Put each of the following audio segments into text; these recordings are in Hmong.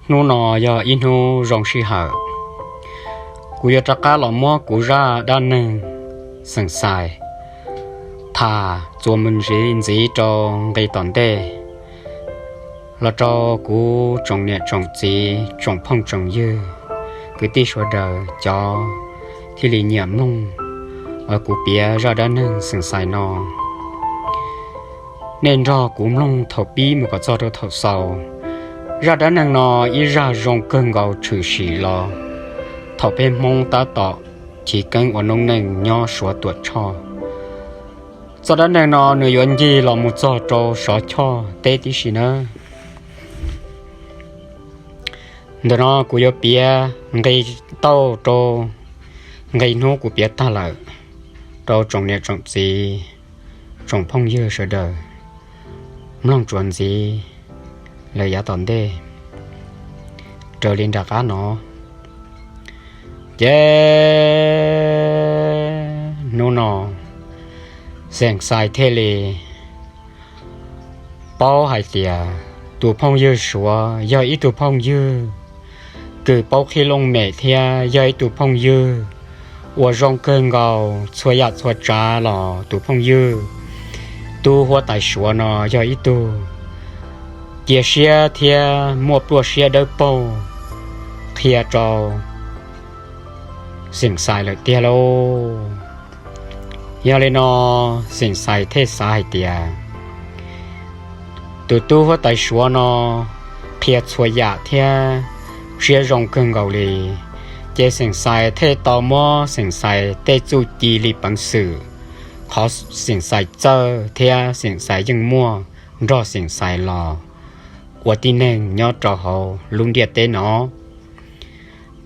Hnub no yog ib hnub zoo sij hawm, kuv yuav rov qab los muab kuv zaj dab neeg Xeem Xais tham txuas mus ntxiv ntxiv rau nqe tom ntej los rau kuv tsoom niam tsoom txiv, tsoom phooj tsoom ywg, kwv tij sawv daws cov thiaj li nyiam mloog kuv piav zaj dab neeg Xeem Xais no. Nej nrog kuv mloog thaum pib mus kom txog rau thaum xaus. Zaj dab neeg no ib zaj zoo kawg nkaus tshwm sim los thaum peb Hmoob tab tom chiv keeb ua noob neej nyob Suav Tuam Tshoj. Txoj dab neeg no nws yuav ncig los mus txog rau Suav Tshoj teb tib si nawb. Ntawm no kuv yuav piav nqi tauj rau nqe hnub kuv piav tag lawm rau tsoom niam tsoom txiv, tsoom phooj ywg sawv daws mloog tsuas ntxiv lawm yav tom ntej raws li nram qab no. Ces hnub no Xeem Xais thiaj li paub hais tias tus phooj ywg Suav yog ib tug phooj ywg kws paub qhib looj mem thiab yog ib tug phooj ywg uas zoo kawg nkaus txhua yam txhua tsav los tus phooj ywg tub huab tais Suav no yog ib tug cia siab thiab muaj pluaj siab dawb paug qhia rau Xeem Xais lawm tiag lauj. Yog li no Xeem Xais thiaj xav hais tias tus tub huab tais Suav no qhia txhua yam thiab siab zoo kawg nkaus li, ces Xeem Xais thiaj tau muab Xeem Xais tej txuj ci li peev xwm, qhov Xeem Xais txawj thiab Xeem Xais yeej muaj nrog Xeem Xais los ua tib neeg nyob rau hauv lub ntiaj teb no,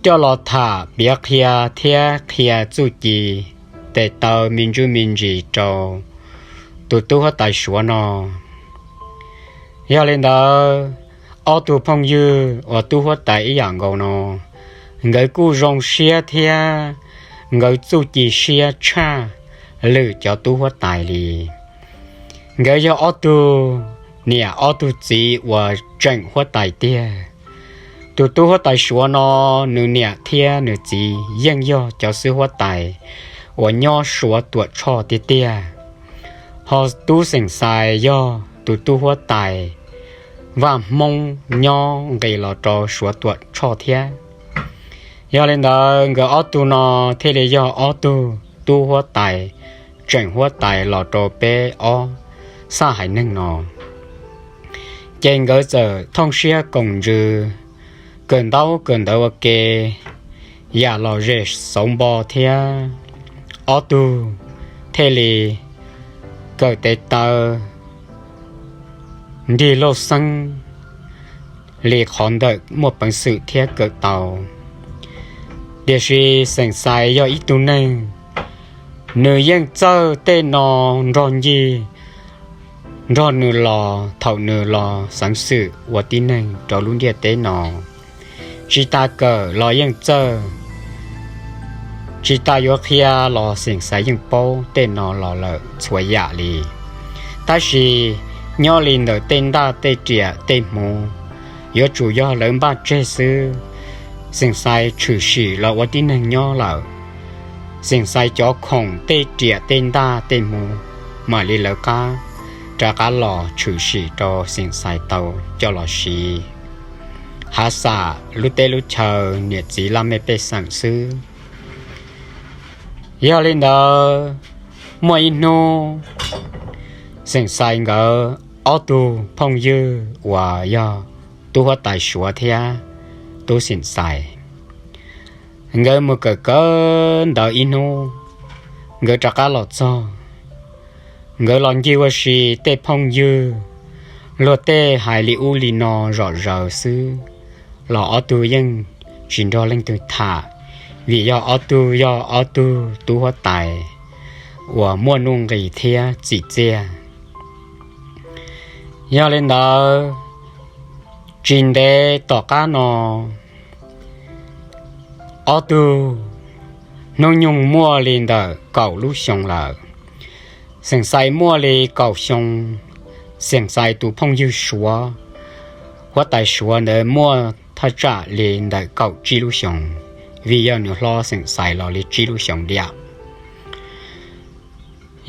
coj los tham piav qhia thiab qhia txuj ci tes taw me ntsuj me ntsis rau tus tub huab tais Suav no. Yog li ntawd, ob tug phooj ywg uas tub huab tais ib yam nkaus no, nkawd kuj zoo siab thiab nkawd txuj ci siab tshaj lwm cov tub huab tais li. Nkawd yog ob tug niam ob tug txiv uas tseem huab tais tiag. Tus tub huab tais Suav no, nws niam thiab nws txiv yeej yog cov xib huab tais uas nyob Suav Tuam Tshoj tiag tiag. Ho tub Xeem Xais yog tus tub huab tais vaj Hmoob nyob nqis los rau Suav Tuam Tshoj thiab. Yog li ntawd nkawd ob tug no thiaj li yog ob tug tub huab tais, tseem huab tais los rau peb ob xab haiv neeg no. Ces nkawd txawm thooj siab koom ntsws, kawm ntaub kawm ntawv ua ke, yam lom zem xauv npo thiab ob tug thiaj li kawm tes taw nrig lauj xeeb li qhov ntawm muaj peev xwm thiab kawm tau. Tiam sis Xeem Xais yog ib tug neeg, nws yeej txawj tej no nrog ncig nrog nws los thaum nws los xeev xwm ua tib neeg rau lub ntiaj teb no. Tsis tas kawm los yeej txawj, tsis tas yuav qhia los Xeem Xais yeej paub tej no los lawm txhua yam li. Tab sis nyob li ntawm tej ntaj tej riam tej hmuv, yuav tsum yog lawv npaj tseg xwb. Xeem Xais tshwm sim los ua tib neeg nyob lawm, Xeem Xais cov khoom tej riam tej ntaj tej hmuv mam li lawv qab rov qab los tshwm sim rau Xeem Xais tau coj los siv hav xam lub teb lub chaw niam txiv laj mej pej xeem xwb. Yog li ntawd, muaj ib hnub Xeem Xais nkawd ob tug phooj ywg uas yog tub huab tais Suav thiab tub Xeem Xais, nkawd mus kawm kawm ntawv ib hnub, nkawd rov qab los txog. Nkawd los ncig ua si, tej phooj ywg luag tej hais li ub li no zom zaws xwb, los ob tug yeej tsis nrog leej twg tham, vim yog ob tug yog ob tug tub huab tais uas muaj nuj nqis thiab txim txiaj. Yog li ntawd, tsis ntev tom qab no, ob tug hnub nyoog muaj li ntawm kaum lub xyoo lawm. Xeem Xais muaj li kaum xyoo, Xeem Xais tus phooj ywg Suav, huab tais Suav ntawd muaj thaj tsam li ntawm kaum tsib lub xyoos, vim yog nws hlob xeem Xais los li tsib lub xyoos diam.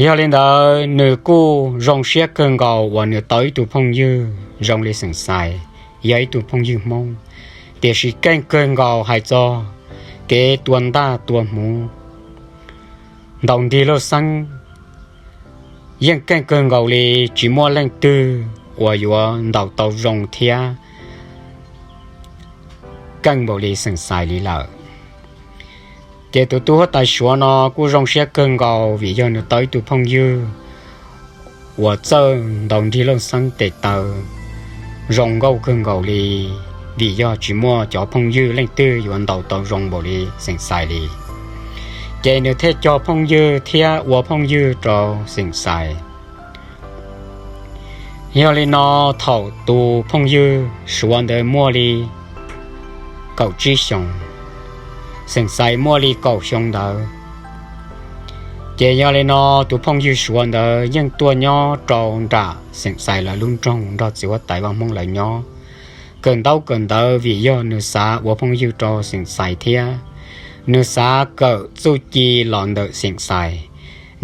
Yog li ntawd nws kuj zoo siab kawg nkaus uas nws tau ib tug phooj ywg zoo li xeem Xais, yog ib tug phooj ywg Hmoob, tiam sis keej kawg nkaus hais txog kev tua ntaj tua hmuv ntaus nrig lauj xeeb, yeej keej kawg nkaus li tsis muaj leej twg uas yuav ntaus tau zoo thiab keej npaum li xeem Xais li lawm. Ces tus tub huab tais Suav no kuj zoo siab kawg nkaus vim yog nws tau ib tug phooj ywg uas txawj ntaus nrig lauj xeeb tes taw zoo nkauj kawg nkaus li, vim yog tsis muaj cov phooj ywg leej twg yuav ntaus tau zoo npaum li xeem Xais li. Ces nws thiaj cog phooj ywg thiab ua phooj ywg rau xeem Xais. Yog li no, thaum tus phooj ywg Suav ntawd muaj li kaum tsib xyoos, xeem Xais muaj li kaum xyoo ntawd. Ces yog li no, tus phooj ywg Suav ntawd yeej tuaj nyob rau nram xeem Xais lawv lub nroog nrog txiv huab tais Vaj Hmoob lawv nyob, kawm ntaub kawm ntawv vim yog nws xav ua phooj ywg rau xeem Xais thiab nws xav kawm txuj ci los ntawm xeem Xais,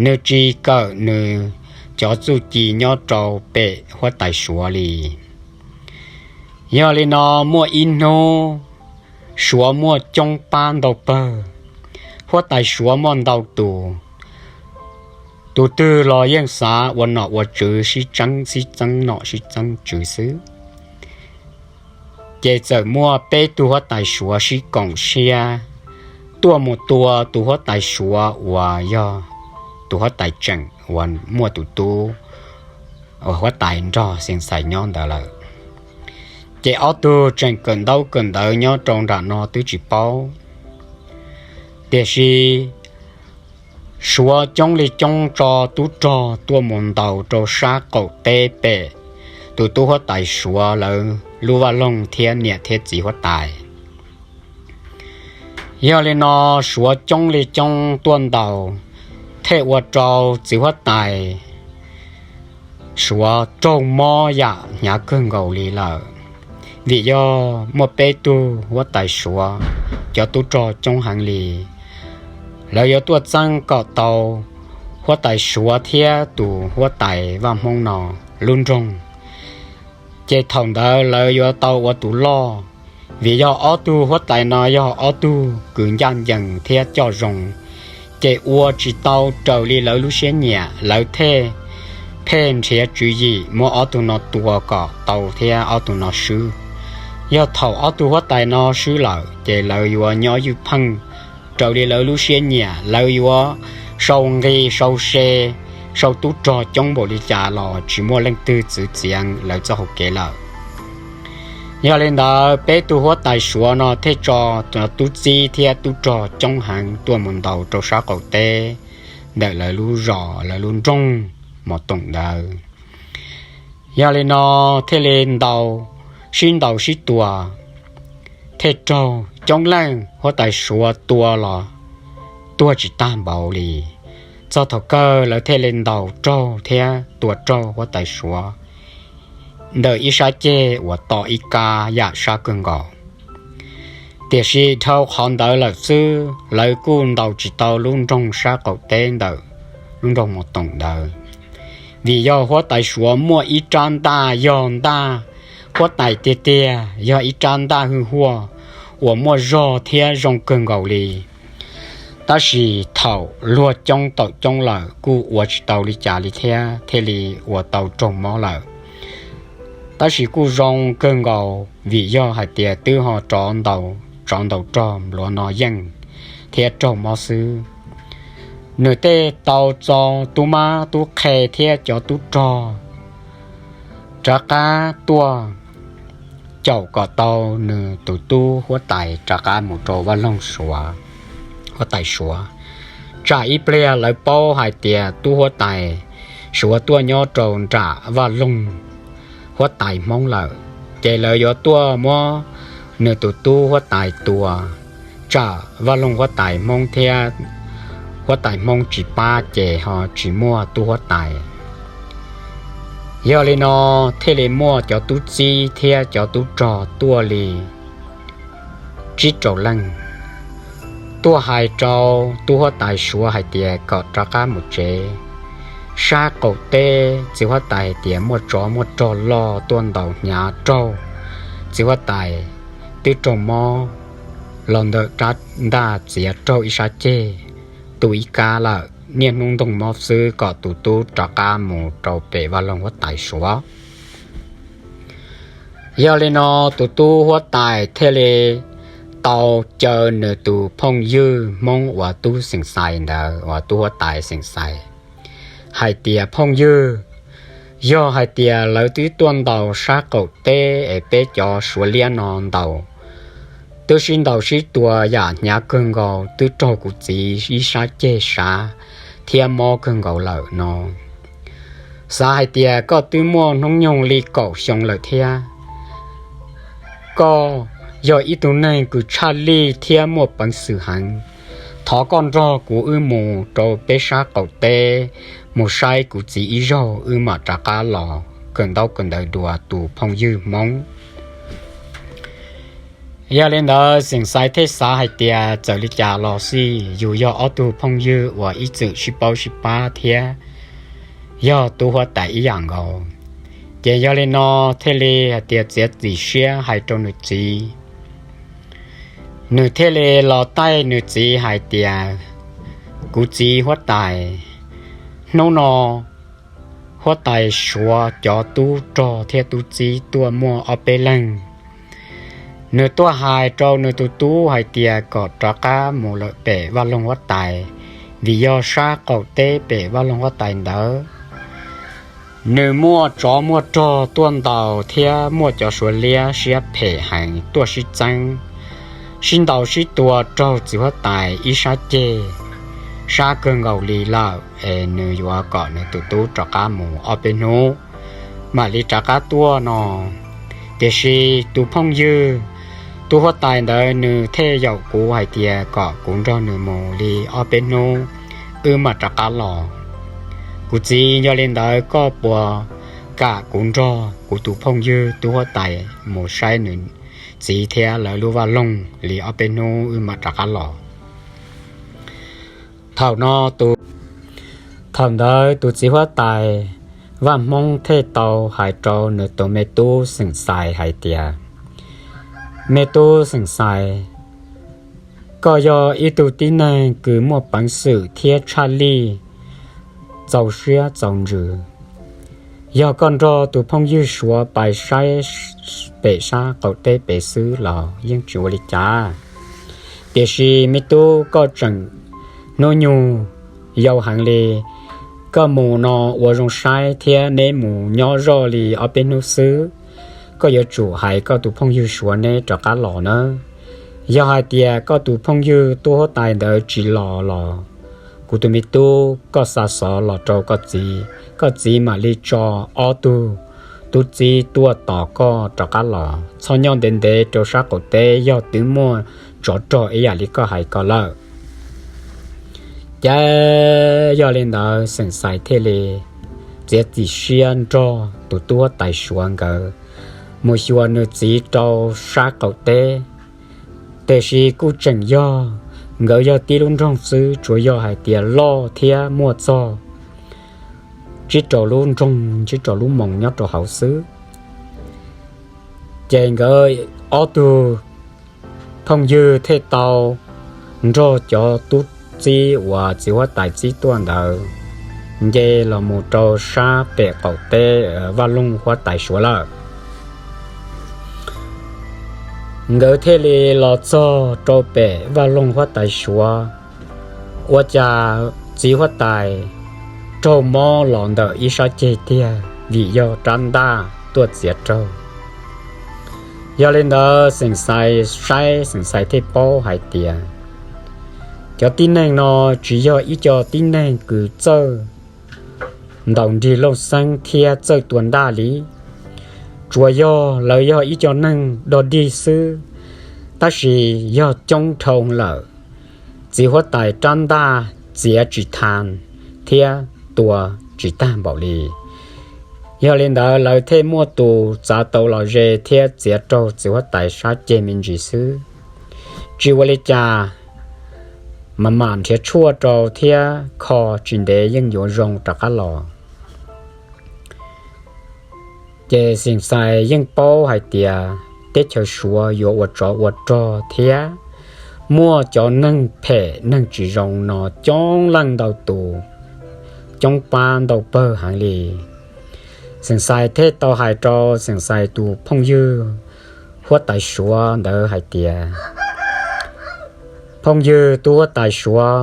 nws tsis kawm nws cov txuj ci nyob rau pem huab tais Suav li. Yog li no, muaj ib hnub Suav muaj coob pab ntau pawg, huab tais Suav muaj ntau tus, tus twg los yeej xav ua nom ua tswv sib txeeb sib txeeb nom sib txeeb tswv xwb. Ces txawm muaj peb tug huab tais Suav sib koom siab tuaj mus tua tus huab tais Suav uas yog tus huab tais tseem uas muaj tus tub huab tais nrog xeem Xais nyob ntawd lawm. Ces ob tug tseem kawm ntaub kawm ntawv nyob rau nram no twb tsis paub, tiam sis Suav coob li coob tso tub rog tuaj mus ntaus rau sab qaum teb pem tus tub huab tais Suav lawv lub vaj loog thiab niam thiab txiv huab tais. Yog li no, Suav coob li coob tuaj ntaus, thiaj ua rau txiv huab tais Suav raug mob yam hnyav kawg nkaus li lawm, vim yog muaj peb tug huab tais Suav cov tub rog coob heev li. Lawv yuav tuaj txeeb kom tau huab tais Suav thiab tus huab tais Vaj Hmoob no lub nroog, ces thaum ntawd lawv yuav tau ua tus loj, vim yog ob tug huab tais no yog ob tug kws ncaj ncees thiab coj zoo. Ces ua tsis tau raws li lawv lub siab nyiam, lawv thiaj pheej nrhiav tswv yim muab ob tug no tua kom tau thiab ob tug no swb. Yog thaum ob tug huab tais no swb lawm ces lawv yuav nyob ywj pheej raws li lawv lub siab nyiam, lawv yuav sau nqi sau se, sau tub rog coob npaum li cas los tsis muaj leej twg txwv txiav lawv txoj hau kev lawm. Yog li ntawd, peb tug huab tais Suav no thiaj tso tub txib thiab tub rog coob heev tuaj mus ntaus rau sab qaum teb ntawm lawv lub zos, lawv lub nroog Mos Toom ntawd. Yog li no, thiaj li ntaus, sib ntaus sib tua, thiaj raug coob leej, huab tais Suav tua los tuag tsis tag npaum li. Txog thaum kawg lawv thiaj li ntaus raug thiab tua raug huab tais Suav ntawm ib sab ceg uas tom ib kab yam sab kawg nkaus. Tiam sis dhau qhov ntawd lawm xwb, lawv kuj ntaus tsis tau lub nroog sab qaum teb ntawm lub nroog Mos Toom ntawd, vim yog huab tais Suav muaj ib rab ntaj, yog ntaj huab tais tiag tiag, yog ib rab ntaj hwj huaj uas muaj zog thiab zoo kawg nkaus li. Tab sis thaum luag coob taum coob lawm kuj ua tsis tau li cas li thiab, thiaj li ua tau raug mob lawm. Tab sis kuj zoo kawg nkaus vim yog hais tias twb ho rov ntaus, rov ntaus rog npluav no yeej thiab raug mob xwb. Nws tej tau txo tub mab tub qhe thiab cov tub rog rov qab tuaj caum kom tau nws tus tub huab tais rov qab mus rau vaj loog Suav, huab tais Suav. Tsam ib pliag lawv paub hais tias tub huab tais Suav tuaj nyob rau nram vaj loog huab tais Hmoob lawm, ces lawv yuav tuaj muab nws tus tub huab tais tua, tsam vaj loog huab tais Hmoob thiab huab tais Hmoob tsis pab ces ho tsis muaj tub huab tais. Yog li no, thiaj li muaj cov tub txib thiab cov tub rog tuaj li tsib rau leej tuaj hais rau tub huab tais suav hais tias kom rov qab mus tsev. Sab qaum teb txiv huab tais hais tias muaj tsov muaj rog loj tuaj ntaus hnyav raug txiv huab tais, twb raug mob los ntawm rab ntaj txiav raug ib sab ceg, tu ib kab lawm, niaj hnub ntoog mob xwb, kom tus tub rov qab mus rau pem vaj loog huab tais suav. Yog li no tus tub huab tais thiaj li tau caw nws tus phooj ywg hmoob uas tub xeem xais ntawd, uas tub huab tais xeem xais, hais tias, phooj ywg, yog hais tias lawv twb tuaj ntaus sab qaum teb es peb cov suav liab no ntaus, twb sib ntaus sib tua yam hnyav kawg nkaus, twb raug kuv txiv ib sab ceg sav thiab mob kawg nkaus lawm no. Xav hais tias koj twb muaj hnub nyoog li kaum xyoo lawm thiab, koj yog ib tug neeg kws tshaj lij thiab muaj peev xwm heev. Thov koj nrog kuv wb mus rau peb sab qaum teb mus saib kuv txiv ib zaug, wb mam rov qab los kawm ntaub kawm ntawv dua tus phooj ywg hmoob. Yog li ntawd xeem xais thiaj xav hais tias txawm li cas los xij yus yog ob tug phooj ywg uas ib txwm sib paub sib pab thiab yog tub huab tais ib yam nkaus. Ces yog li no thiaj li hais tias txiav txim siab hais rau nws txiv. Nws thiaj li los taij nws txiv hais tias, kuv txiv huab tais, hnub no huab tais suav cov tub rog thiab tub txib tuaj muaj ob peb leeg. Nws tuaj hais rau nws tus tub hais tias kom rov qab mus lawm pem vaj loog huab tais, vim yog sab qaum teb pem vaj loog huab tais ntawd nws muaj tsov muaj rog tuaj ntaus thiab muaj cov suav liab siab phem heev tuaj sib txeeb, sib ntaus sib tua raug txiv huab tais ib sab ceg sab kawg nkaus li lawm, es nws yuav kom nws tus tub rov qab mus ob peb hnub mam li rov qab tuaj no. Tiam sis tus phooj ywg tub huab tais ntawd nws thiaj yaum kuv hais tias kom kuv nrog nws mus li ob peb hnub, wb mam rov qab los. Kuv txiv, yog li ntawd koj puas kam kuv nrog kuv tus phooj ywg tub huab tais mus saib nws txiv thiab lawv lub vaj loog li ob peb hnub wb mam rov qab los? Thaum no, thaum ntawd tus txiv huab tais vaj hmoob thiaj tau hais rau nws tus me tub xeem xais hais tias, me tub xeem xais, koj yog ib tug tib neeg kws muaj peev xwm thiab tshaj lij, txaus siab txaus ntsws. Yog koj nrog tus phooj ywg suav pais saib pem sab qaum teb pem xwb los yeej tsis ua li cas. Tiam sis me tub, koj tseem hnub nyoog yau heev li, koj mus no ua zoo saib thiab neb mus nyob zoj li ob peb hnub xwb, koj yuav tsum hais koj tus phooj ywg suav neb rov qab los nawb. Yog hais tias koj tus phooj ywg tub huab tais ntawd tsis los los, kuv tus me tub, koj xa xov los rau koj txiv, koj txiv mam li tso ob tug tub txib tuaj tos koj rov qab los. Txhob nyob ntev ntev rau sab qaum teb, yog twb muaj tsov rog ib yam li koj hais ko lawm. Ces yog li ntawd xeem xais thiaj li txiav txim siab nrog tus tub huab tais suav nkawd mus xyuas nws txiv rau sab qaum teb. Tiam sis kuj tseem yog nkawd yog tib lub nroog xwb, tsuas yog hais tias loj thiab muaj txog tsib rau lub nroog, tsib rau lub moos nyob rau hauv xwb. Ces nkawd ob tug phooj ywg thiaj tau nrog cov tub txib uas txiv huab tais txib tuaj ntawd nce los mus rau sab pem qaum teb vaj loog huab tais suav lawm. Nkawd thiaj li los txog rau pem vaj loog huab tais suav, ua cas txiv huab tais raug mob los ntawm ib sab ceg tiag vim yog rab ntaj tuaj txiav raug. Yog li ntawd xeem xais saib xeem xais thiaj paub hais tias cov tib neeg no tsis yog ib co tib neeg kws txawj ntaus nrig looj xeeb thiab txawj tua ntaj li, tsuas yog lawv yog ib co neeg dog dig xwb, tab sis yog coob dhau lawm, txiv huab tais rab ntaj txiav tsis tag thiab tua tsis tag npaum li. Yog li ntawd lawv thiaj muaj tus txav tau los ze thiab txiav raug txiv huab tais sab ceg me ntsis xwb. tsis ua li cas, mam mam nrhiav tshuaj rau thiab kho tsis ntev yeej yuav zoo rov qab los. Ces Xeem Xais yeej paub hais tias teb chaws Suav yuav ua tsov ua rog thiab muaj cov neeg phem neeg tsis zoo no coob leej ntau tus, coob pab ntau pawg heev li. Xeem Xais thiaj tau hais rau Xeem Xais tus phooj ywg huab tais Suav ntawd hais tias, phooj ywg tub huab tais Suav,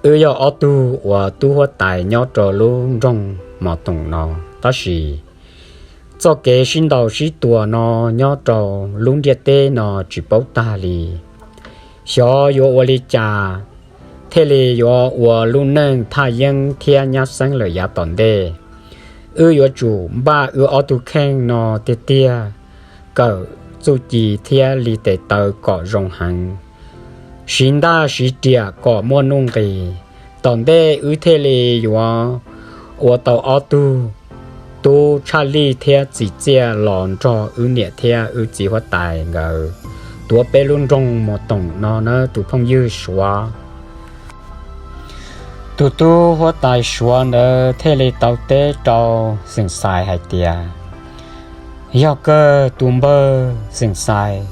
wb yog ob tug uas tub huab tais nyob rau lub nroog Mos Toom no, tab sis txoj kev sib ntaus sib tua no nyob rau lub ntiaj teb no tsis paub tag li. Xyov yuav ua li cas thiaj li yuav ua lub neej thaj yeeb thiab nyab xeeb lawm yav tom ntej. Wb yuav tsum npaj wb ob tug kheej no tiag tiag, kawm txuj ci thiab li tes taw kom zoo heev, siv ntaj siv riam kom muaj nuj nqis. Tom ntej wb thiaj li yuav ua tau ob tug tub tshaj lij thiab txim txiaj los nrog wb niam thiab wb txiv huab tais nkawd tuav peb lub nroog Mos Toom no nawb tus phooj ywg Suav. Tus tub huab tais Suav ntawd thiaj li tau teb rau Xeem Xais hais tias, yog kawg tus npawg Xeem Xais,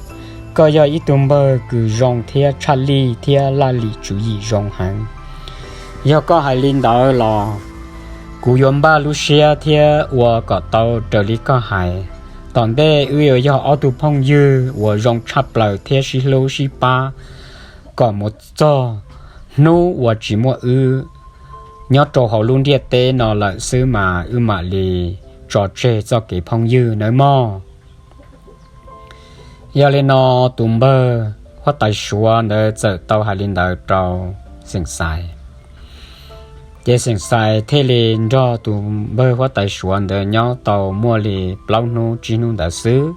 koj yog ib tug npawg kws zoo thiab tshaj lij thiab laj lim tswv yim zoo heev. Yog koj hais li ntawd los kuv yuav npaj lub siab thiab ua kom tau raws li koj hais. Tom ntej wb yuav yog ob tug phooj ywg uas zoo tshaj plaws thiab sib hlub sib pab kom mus txog hnub uas tsis muaj wb nyob rau hauv lub ntiaj teb no lawm xwb mas wb mam li tso tseg txoj kev phooj ywg nawb mog. Yog li no tus npawg huab tais Suav ntawd txawm tau hais li ntawd rau Xeem Xais. Ces Xeem Xais thiaj li nrog tus npawg huab tais Suav ntawd nyob tau muaj li plaub hnub tsib hnub ntawd xwb,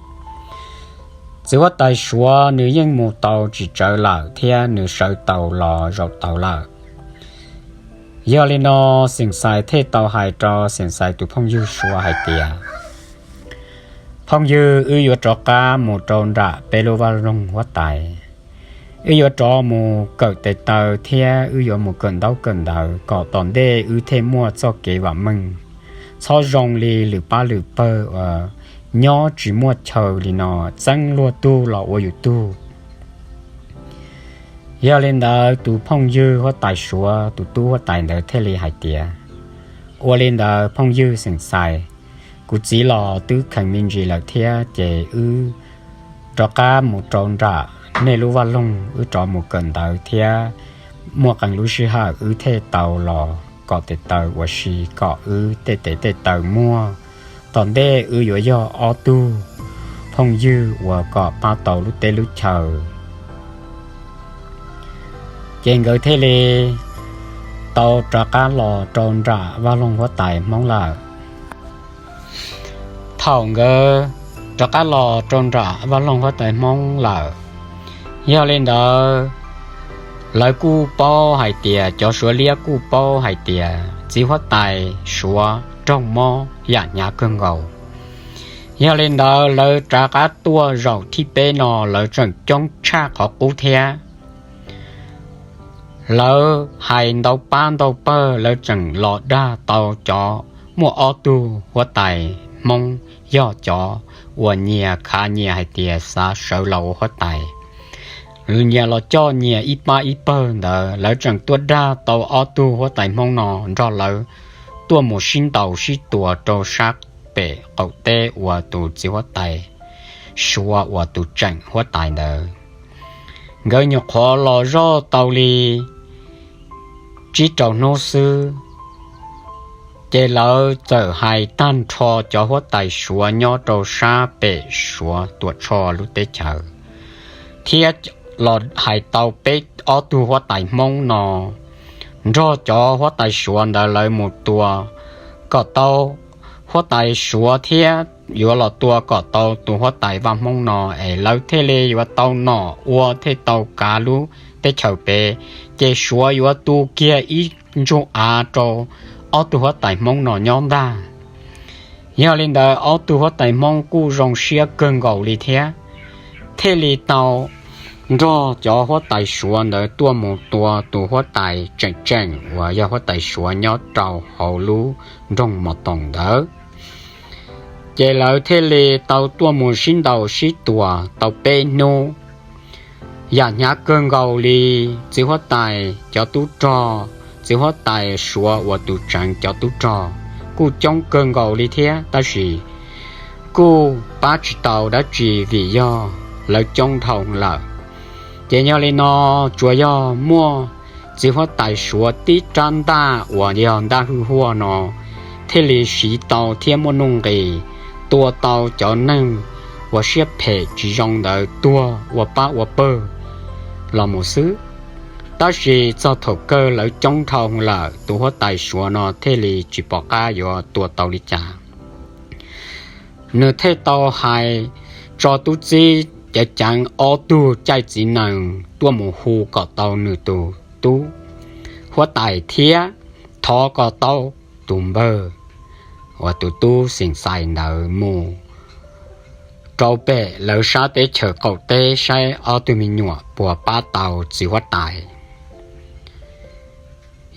txiv huab tais Suav nws yeej mus tau tsis tsawv lawm thiab nws sawv tau los zaum tau lawm. Yog li no Xeem Xais thiaj tau hais rau Xeem Xais tus phooj ywg Suav hais tias, phooj ywg, wb yuav rov qab mus rau nram peb lub vaj loog huab tais. Wb yuav rov mus kawm tes taw thiab wb yuav mus kawm ntaub kawm ntawv kom tom ntej wb thiaj muaj txoj kev vam meej, txhob zoo li lwm pab lwm pawg uas nyob tsis muaj chaw li no, txeeb luag tug los ua yus tug. Yog li ntawd tus phooj ywg huab tais Suav tus tub huab tais ntawd thiaj li hais tias, ua li ntawd phooj ywg Xeem Xais, kuv txiv los twb kheev me ntsis lawm thiab ces wb rov qab mus rau nram nej lub vaj loog, wb rov mus kawm ntawv thiab muaj qee lub sij hawm wb thiaj tau los kom tes taw ua si kom wb tej tes tej taw muaj. Tom ntej wb yuav yog ob tug phooj ywg uas kom pab tau lub teb lub chaw. Ces nkawd thiaj li tau rov qab los rau nram vaj loog huab tais Hmoob lawm. Thaum nkawd rov qab los rau nram vaj loog huab tais Hmoob lawm, yog li ntawd lawv kuj paub hais tias, cov Suav liab kuj paub hais tias txiv huab tais Suav raug mob yam hnyav kawg nkaus. Yog li ntawd lawv rov qab tuaj zaum thib peb no lawv tseem coob tshaj qhov qub thiab. Lawv hais ntau pab ntau pawg lawv tseem los dag tau cov, muaj ob tug huab tais Hmoob yog cov uas nyias khav nyias hais tias xav sawv los ua huab tais. Nyias los coj nyias ib pab ib pawg ntawd lawv tseem tuaj dag tau ob tug huab tais Hmoob no nrog lawv tuaj mus sib ntaus sib tua rau sab pem qaum teb uas tus txiv huab tais Suav uas tus tseem huab tais ntawd. Nkawd nyuam qhuav los zoj tau li tsib rau hnub xwb, ces lawv txawm hais tag nrho cov huab tais Suav nyob rau sab pem Suav Tuam Tshoj lub teb chaws, thiab los hais tau peb ob tug huab tais Hmoob no nrog cov huab tais Suav ntawd lawv mus tua kom tau huab tais Suav thiab yuav los tua kom tau tus huab tais vaj Hmoob no es lawv thiaj li yuav tau nom ua thiaj tau kav lub teb chaws pem, ces Suav yuav tu kiag ib ntsug av rau ob tug huab tais Hmoob no nyob ntag. Yog li ntawd ob tug huab tais Hmoob kuj zoo siab kawg nkaus li thiab, thiaj li tau nrog cov huab tais suav ntawd tuaj mus tua tus huab tais tseem tseem uas yog huab tais suav nyob rau hauv lub nroog Mos Toos ntawd. Ces lawv thiaj li tau tuaj mus sib ntaus sib tua tau peb hnub. Yam hnyav kawg nkaus li, txiv huab tais cov tub rog, txiv huab tais suav uas tus tseem cov tub rog kuj coob kawg nkaus li thiab, tab sis kuj pab tsis tau dab tsi vim yog lawv coob dhau lawm. Ces yog li no, tsuas yog muaj txiv huab tais suav tib rab ntaj uas yog ntaj hwj huaj no thiaj li siv tau thiab muaj nuj nqis tua tau cov neeg uas siab phem tsis zoo ntawd tuag ua pab ua pawg los mus xwb. Tab sis txog thaum kawg lawv coob dhau lawm, tus huab tais suav no thiaj li tsis pom qab yuav tua tau li cas. Nws thiaj tau hais tso tub txib ceev ceev ob tug caij txiv nees tuaj mus hu kom tau nws tus tub huab tais thiab thov kom tau tus npawg uas tus tub xeem xais ntawd mus rau pem lawv sab teb chaws qaum teb saib ob tug me nyuam puas pab tau txiv huab tais.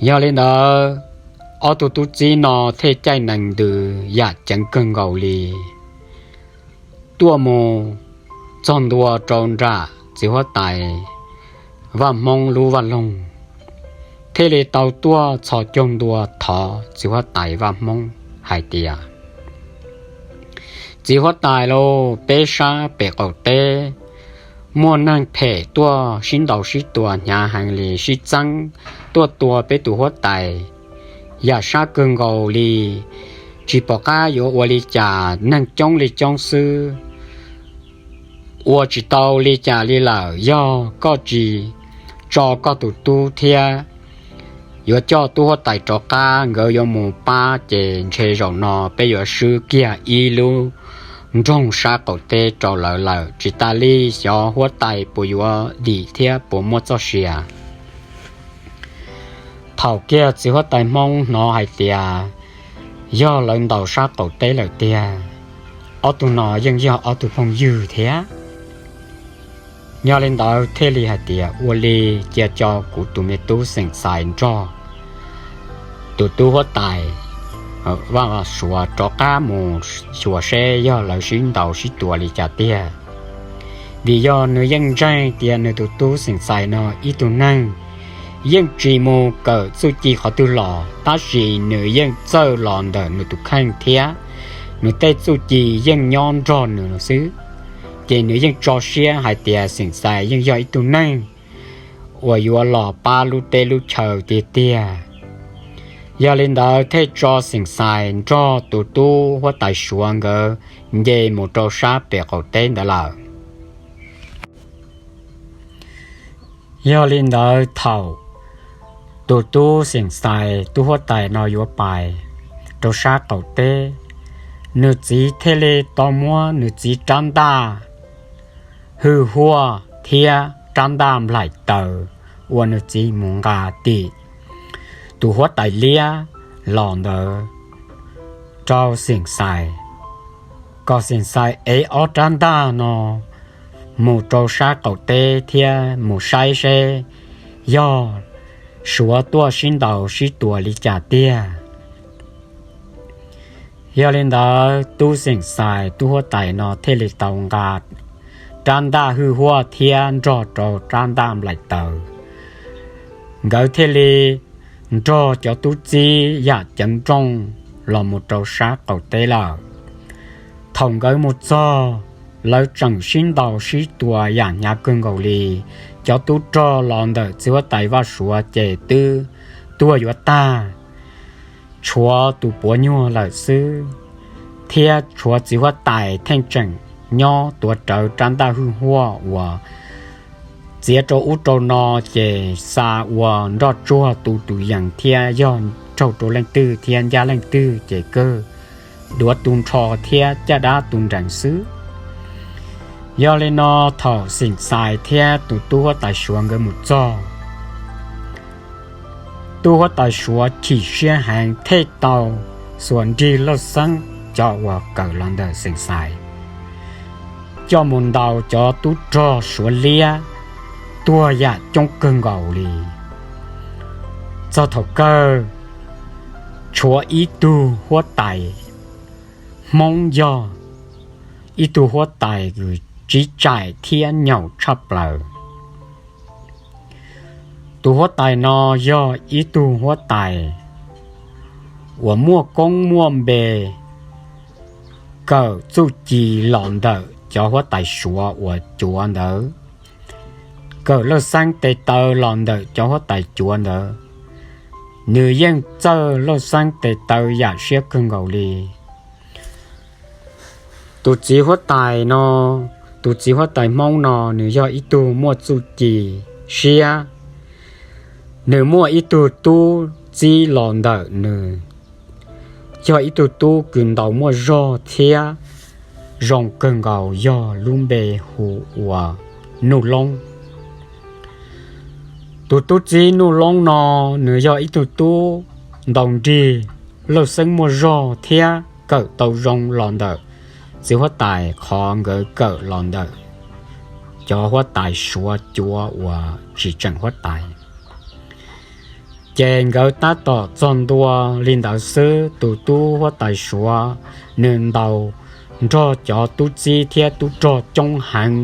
Yog li ntawd, ob tug tub txib no thiaj caij nees ntws yam ceev kawg nkaus li tuaj mus txog ntua rau nram txiv huab tais Vaj Hmoob lub vaj loog, thiaj li tau tuaj txhos caug ntua thov txiv huab tais Vaj Hmoob hais tias, txiv huab tais lauj, peb sab pem qaum teb muaj neeg phem tuaj sib ntaus sib tua hnyav heev li, sib txeeb tuaj tua peb tus huab tais yam sab kawg nkaus li, tsis pom qab yuav ua li cas, neeg coob li coob xwb, ua tsis tau li cas li lawm. Yog koj tsis tso koj tus tub thiab yuav coj tub huab tais rov qab, nkawd yuav mus pab, ces ntshe zaum no peb yuav swb kiag ib lub nroog sab qaum teb rau lawv lawm. Tsis tas li, xyov huab tais puas yuav dim thiab puas muaj txoj sia. Thaum kiag txiv huab tais Hmoob hnov hais tias yog lawv ntaus sab qaum teb lawm tiag, ob tug no yeej yog ob tug phooj ywg thiab. Yog li ntawd thiaj li hais tias, ua li cia tso kuv tus me tub xeem xais nrog tus tub huab tais Vaj Suav rov qab mus xyuas seb yog lawv sib ntaus sib tua li cas tiag. Vim yog nws yeej ntseeg tias nws tus tub xeem xais no ib tug neeg yeej tsis mus kawm txuj ci qhov twg los, tab sis nws yeej txawj los ntawm nws tus kheej thiab nws tej txuj ci yeej nyob nrog nws xwb. Ces nws yeej tso siab hais tias xeem xais yeej yog ib tug neeg uas yuav los pab lub teb lub chaw tiag tiag. Yog li ntawd thiaj tso xeem xais nrog tus tub huab tais Suav nkawd nce mus rau sab pem qaum teb ntawd lawm. Yog li ntawd thaum tus tub xeem xais tub huab tais no yuav pais rau sab qaum teb, nws txiv thiaj li tau muab nws txiv rab ntaj hwj huaj thiab rab ntaj nplaim taws uas nws txiv mus nqa tim tus huab tais liab los ntawd rau xeem xais, kom xeem xais ev ob rab ntaj no mus rau sab qaum teb thiab mus saib seb yog Suav tuaj sib ntaus sib tua li cas tiag. Yog li ntawd tub xeem xais tub huab tais no thiaj li tau nqa rab ntaj hwj huaj thiab nrog rau rab ntaj nplaim taws, nkawd thiaj li nrog cov tub txib yam ceev nrooj los mus rau sab qaum teb lawm. Thaum nkawd mus txog, lawv tseem sib ntaus sib tua yam hnyav kawg nkaus li. Cov tub rog los ntawm txiv huab tais Vaj Suav ces twb tuag yuav tag, tshuav tus puav nyuag lawm xwb, thiab tshuav txiv huab tais theej tseem nyob tuav rawv rab ntaj hwj huaj uas txiav rau ub rau no, ces xa ua nroj tsuag tu tus yees thiab yog raug rau leej twg thiab ncaj leej twg ces kawg duav tu nrho thiab caj dab tu nrees xwb. Yog li no thaum xeem xais thiab tus tub huab tais Suav nkawd mus txog, tub huab tais Suav chim siab heev thiaj tau xuas nrig laj xeeb cov uas kawm los ntawm xeem xais coj mus ntaus cov tub rog Suav liab tuag yam coob kawg nkaus li. Txog thaum kawg, tshuav ib tug huab tais Hmoob yog ib tug huab tais kws tsib tsaim thiab nyaum tshaj plaws. Tus huab tais no yog ib tug huab tais uas muaj koob muaj npe, kawm txuj ci los ntawm cov huab tais Suav uas cuav ntawd, kawm lawj xeeb tes taw los ntawm cov huab tais cuav ntawd. Nws yeej txawj lawj xeeb tes taw yam siab kawg nkaus li. Tus txiv huab tais no, tus txiv huab tais Hmoob no nws yog ib tug muaj txuj ci siab. Nws muaj ib tug tub txib los ntawm nws, yog ib tug tub kws ntaus muaj zog thiab zoo kawg nkaus, yog lub npe hu ua Nuj Loob. Tus tub txib Nuj Loob no, nws yog ib tug tub ntaus nrig, lawj xeeb muaj zog thiab kawm tau zoo los ntawm txiv huab tais qhov nkawd kawm los ntawm cov huab tais Suav cuav uas tsis tseem huab tais. Ces nkawd tab tom txog ntua li ntawd xwb, tus tub huab tais Suav nws ntaus nrog cov tub txib thiab tub rog coob heev,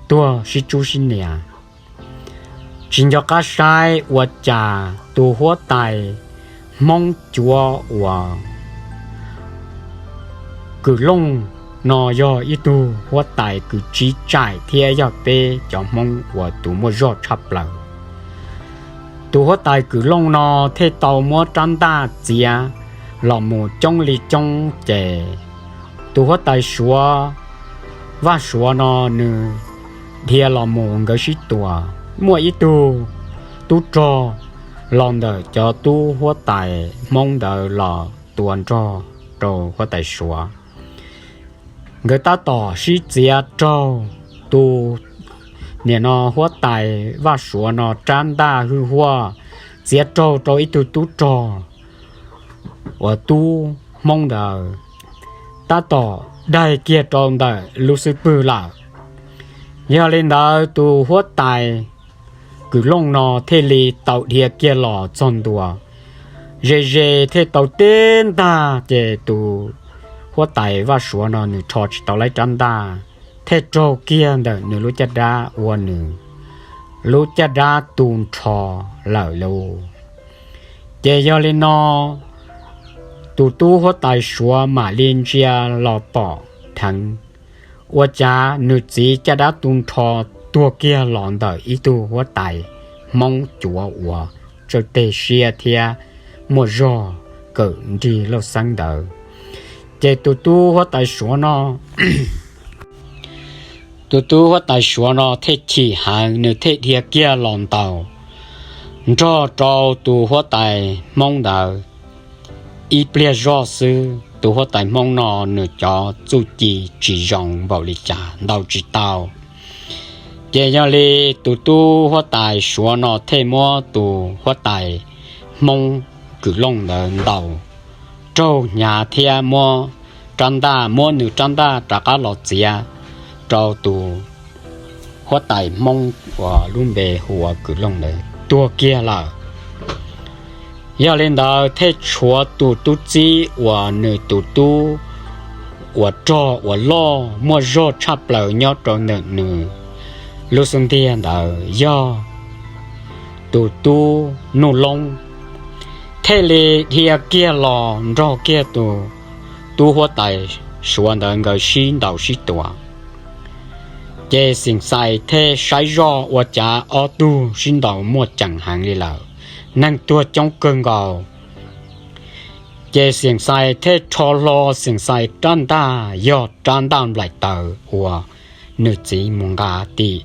tuag sib tsub sib nias. Tsis nco qab saib ua cas tus huab tais Hmoob cuav uas Kws Looj no yog ib tug huab tais kws tsib tsaim thiab yog peb cov Hmoob uas tus muaj zog tshaj plaws. Tus huab tais Kws Looj no thiaj tau muab rab ntaj txiav los mus coob li coob ces tus huab tais Suav, Vaj Suav no nws dhia los mus nkawd sib tua. Muaj ib tug tub rog los ntawm cov tub huab tais Hmoob ntawd los tua nrog rau huab tais Suav. Nkawd tab tom sib txiav raug, tus nim no huab tais Vaj Suav no rab ntaj hwj huaj txiav raug rau ib tug tub rog uas tub Hmoob ntawd tab tom daig kiag rau ntawm lub xub pwg lawm. Yog li ntawd tus huab tais Kws Looj no thiaj li tau dhia kiag los txog ntua, ze ze thiaj tau tib ntaj ces tus huab tais Vaj Suav no nws rho tsis tau lawv rab ntaj, thiaj raug kiag ntawm nws lub caj dab ua nws lub caj dab tu nrho lawm lauj. Ces yog li no tus tub huab tais Suav mam li ntsia los pom dheev, ua cas nws txiv caj dab tu nrho tuag kiag los ntawm ib tug huab tais Hmoob cuav uas tsawg teg siab thiab muaj zog kawm nrig lauj xeeb ntawd. Ces tus tub huab tais Suav no, tus tub huab tais Suav no thiaj chim heev, nws thiaj dhia kiag los ntaus nrog rau tus huab tais Hmoob ntawd ib pliag zoj xwb. Tus huab tais Hmoob no nws cov txuj ci tsis zoo npaum li cas, ntaus tsis tau. Ces yog li tus tub huab tais Suav no thiaj muab tus huab tais Hmoob Kws Looj ntawd ntaus raug hnyav thiab muab rab ntaj, muab nws rab ntaj rov qab los txiav rau tus huab tais Hmoob uas lub npe hu ua Kws Looj ntawd tuag kiag lawm. Yog li ntawd thiaj tshuav tus tub txib uas nws tus tub uas rog uas loj muaj zog tshaj plaws nyob rau ntawm nws lub xub ntiag ntawd yog tus tub Nuj Loob, thiaj li dhia kiag los nrog kiag tus tub huab tais Suav ntawd nkawd sib ntaus sib tua. Ces Xeem Xais thiaj saib zoj ua cas ob tug sib ntaus muaj ceem heev li lawm, neeg tuag coob kawg nkaus. Ces Xeem Xais thiaj rho hlo Xeem Xais rab ntaj, yog rab ntaj nplaim taws uas nws txiv mus nqa tim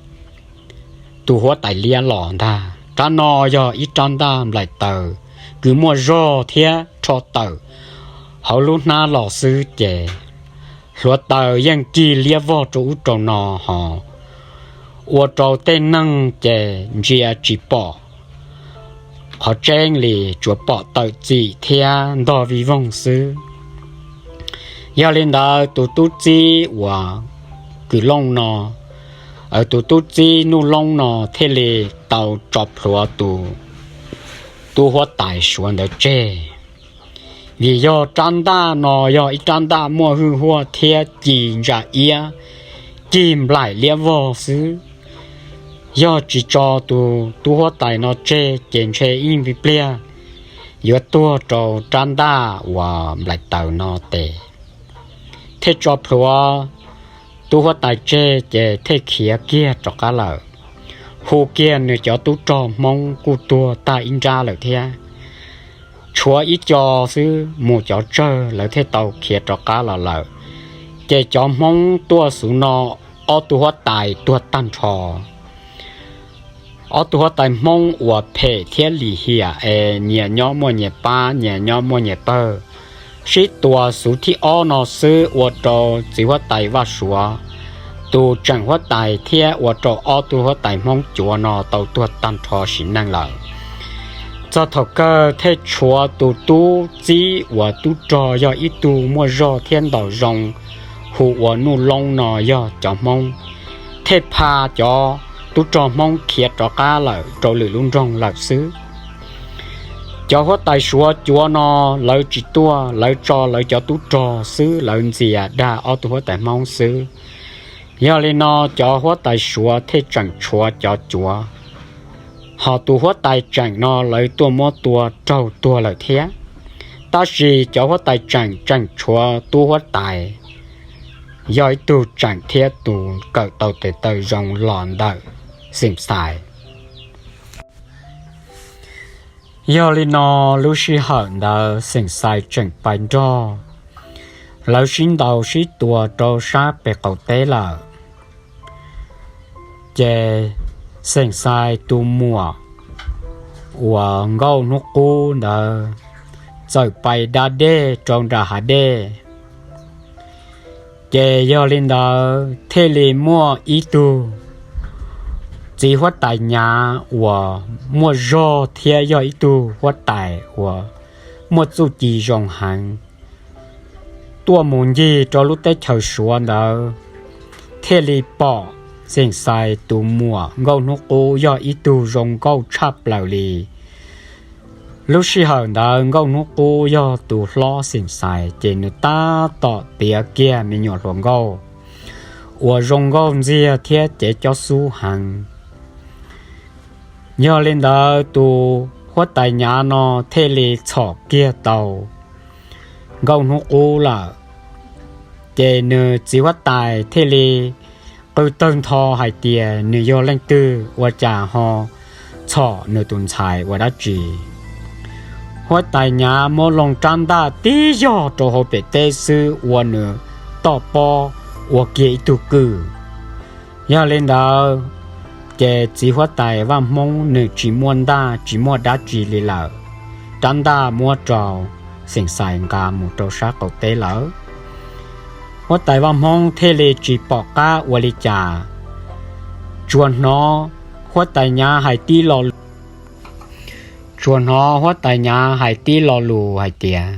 tus huab tais liab los ntag. Rab no yog ib rab ntaj nplaim taws kws muaj zog thiab rho tawm hauv lub hnab los xwb ces hluav taws yeej cig liab vog rau ub rau no ho ua rau tej neeg ces ntsia tsis pom qhov tseeb li, tsuas pom tawm txim thiab ntog vij voog xwb. Yog li ntawd tus tub txib uas Kws Looj no Tus tub txib Nuj Loob no thiaj li tau tso plhuav tus tub huab tais Suav ntawd tseg, vim yog rab ntaj no yog ib rab ntaj muaj hwj huaj thiab ci ntsa iab, cig nplaim liab vog xwb. Yog tsis tso tus tub huab tais no tseg ces ntshe ib pliag yuav tuag rau rab ntaj uas nplaim taws no tes. Thiaj tso plhuav tub huab tais tseg ces thiaj khiav kiag rov qab lawm. Hu kiag nws cov tub rog Hmoob kuj tuag tag ib nrab lawm thiab, tshuav ib co xwb mus cov tsawg lawv thiaj tau khiav rov qab los lawm. Ces cov Hmoob tuaj xuv no ob tug huab tais tuag tag nrho. Ob tug huab tais Hmoob uas phem thiab lim hiam es nyias nyob muaj nyias pab, nyias nyob muaj nyias pawg, sib tua xuv thib ob no xwb ua rau txiv huab tais Vaj Suav tus tseem huab tais thiab ua rau ob tug huab tais Hmoob cuav no tau tuag tag nrho sim neej lawm. Txog thaum kawg thiaj tshuav tus tub txib uas tub rog yog ib tug muaj zog thiab ntaus zoo hu ua Nuj Loob no yog cov Hmoob, thiaj pha cov tub rog Hmoob khiav rov qab lawm rau lwm lub nroog lawm xwb. Cov huab tais Suav cuav no lawv tsis tuaj, lawv tso lawv cov tub rog xwb, lawv ntxias dag ob tug huab tais Hmoob xwb. Yog li no cov huab tais Suav thiaj tseem tshuav cov cuav, ho tus huab tais tseem no lawv tuaj muab tua raug tuag lawm thiab. Tab sis cov huab tais tseem tseem tshuav tub huab tais yog ib tug tseem thiab tus kawm tau tes taw zoo los ntawm Xeem Xais. Yog li no lub sij hawm ntawd Xeem Xais tseem pais nrog lawv sib ntaus sib tua rau sab pem qaum teb lawm. Ces Xeem Xais tus muam uas Nkauj Hnub Qub ntawd txawm pais da dej rau nram hav dej. Ces yog li ntawd thiaj li muaj ib tug txiv huab tais Nyav uas muaj zog thiab yog ib tug huab tais uas muaj txuj ci zoo heev tuaj mus ncig rau lub teb chaws Suav ntawd, thiaj li pom Xeem Xais tus muam Nkauj Hnub Qub yog ib tug zoo nkauj tshaj plaws li. Lub sij hawm ntawd Nkauj Hnub Qub yog tus hlob Xeem Xais, ces nws tab tom tiav kiag me nyuam hluas nkauj uas zoo nkauj ntxiag thiab cev cob xub heev. Yog li ntawd tus huab tais Nyav no thiaj li txhom kiag tau Nkauj Hnub Qub lawm. Ces nws txiv huab tais thiaj li qw tawg ntho hais tias nws yog leej twg ua cas ho txhom nws tus ntxhais ua dab tsi. Huab tais Nyav muab loo rab ntaj tib yog rau hauv pem teb xwb ua nws toj pob ua kiag ib tug kwj. Yog li ntawd, ces txiv huab tais Vaj Hmoob nws tsis muaj ntaj tsis muaj dab tsi li lawm, rab ntaj muab rau Xeem Xais nqa mus rau sab qaum teb lawm. Huab tais Vaj Hmoob thiaj li tsis pom qab ua li cas, tsuas hnov huab tais Nyav hais tib lo tsuas hnov huab tais Nyav hais tib lo lus hais tias,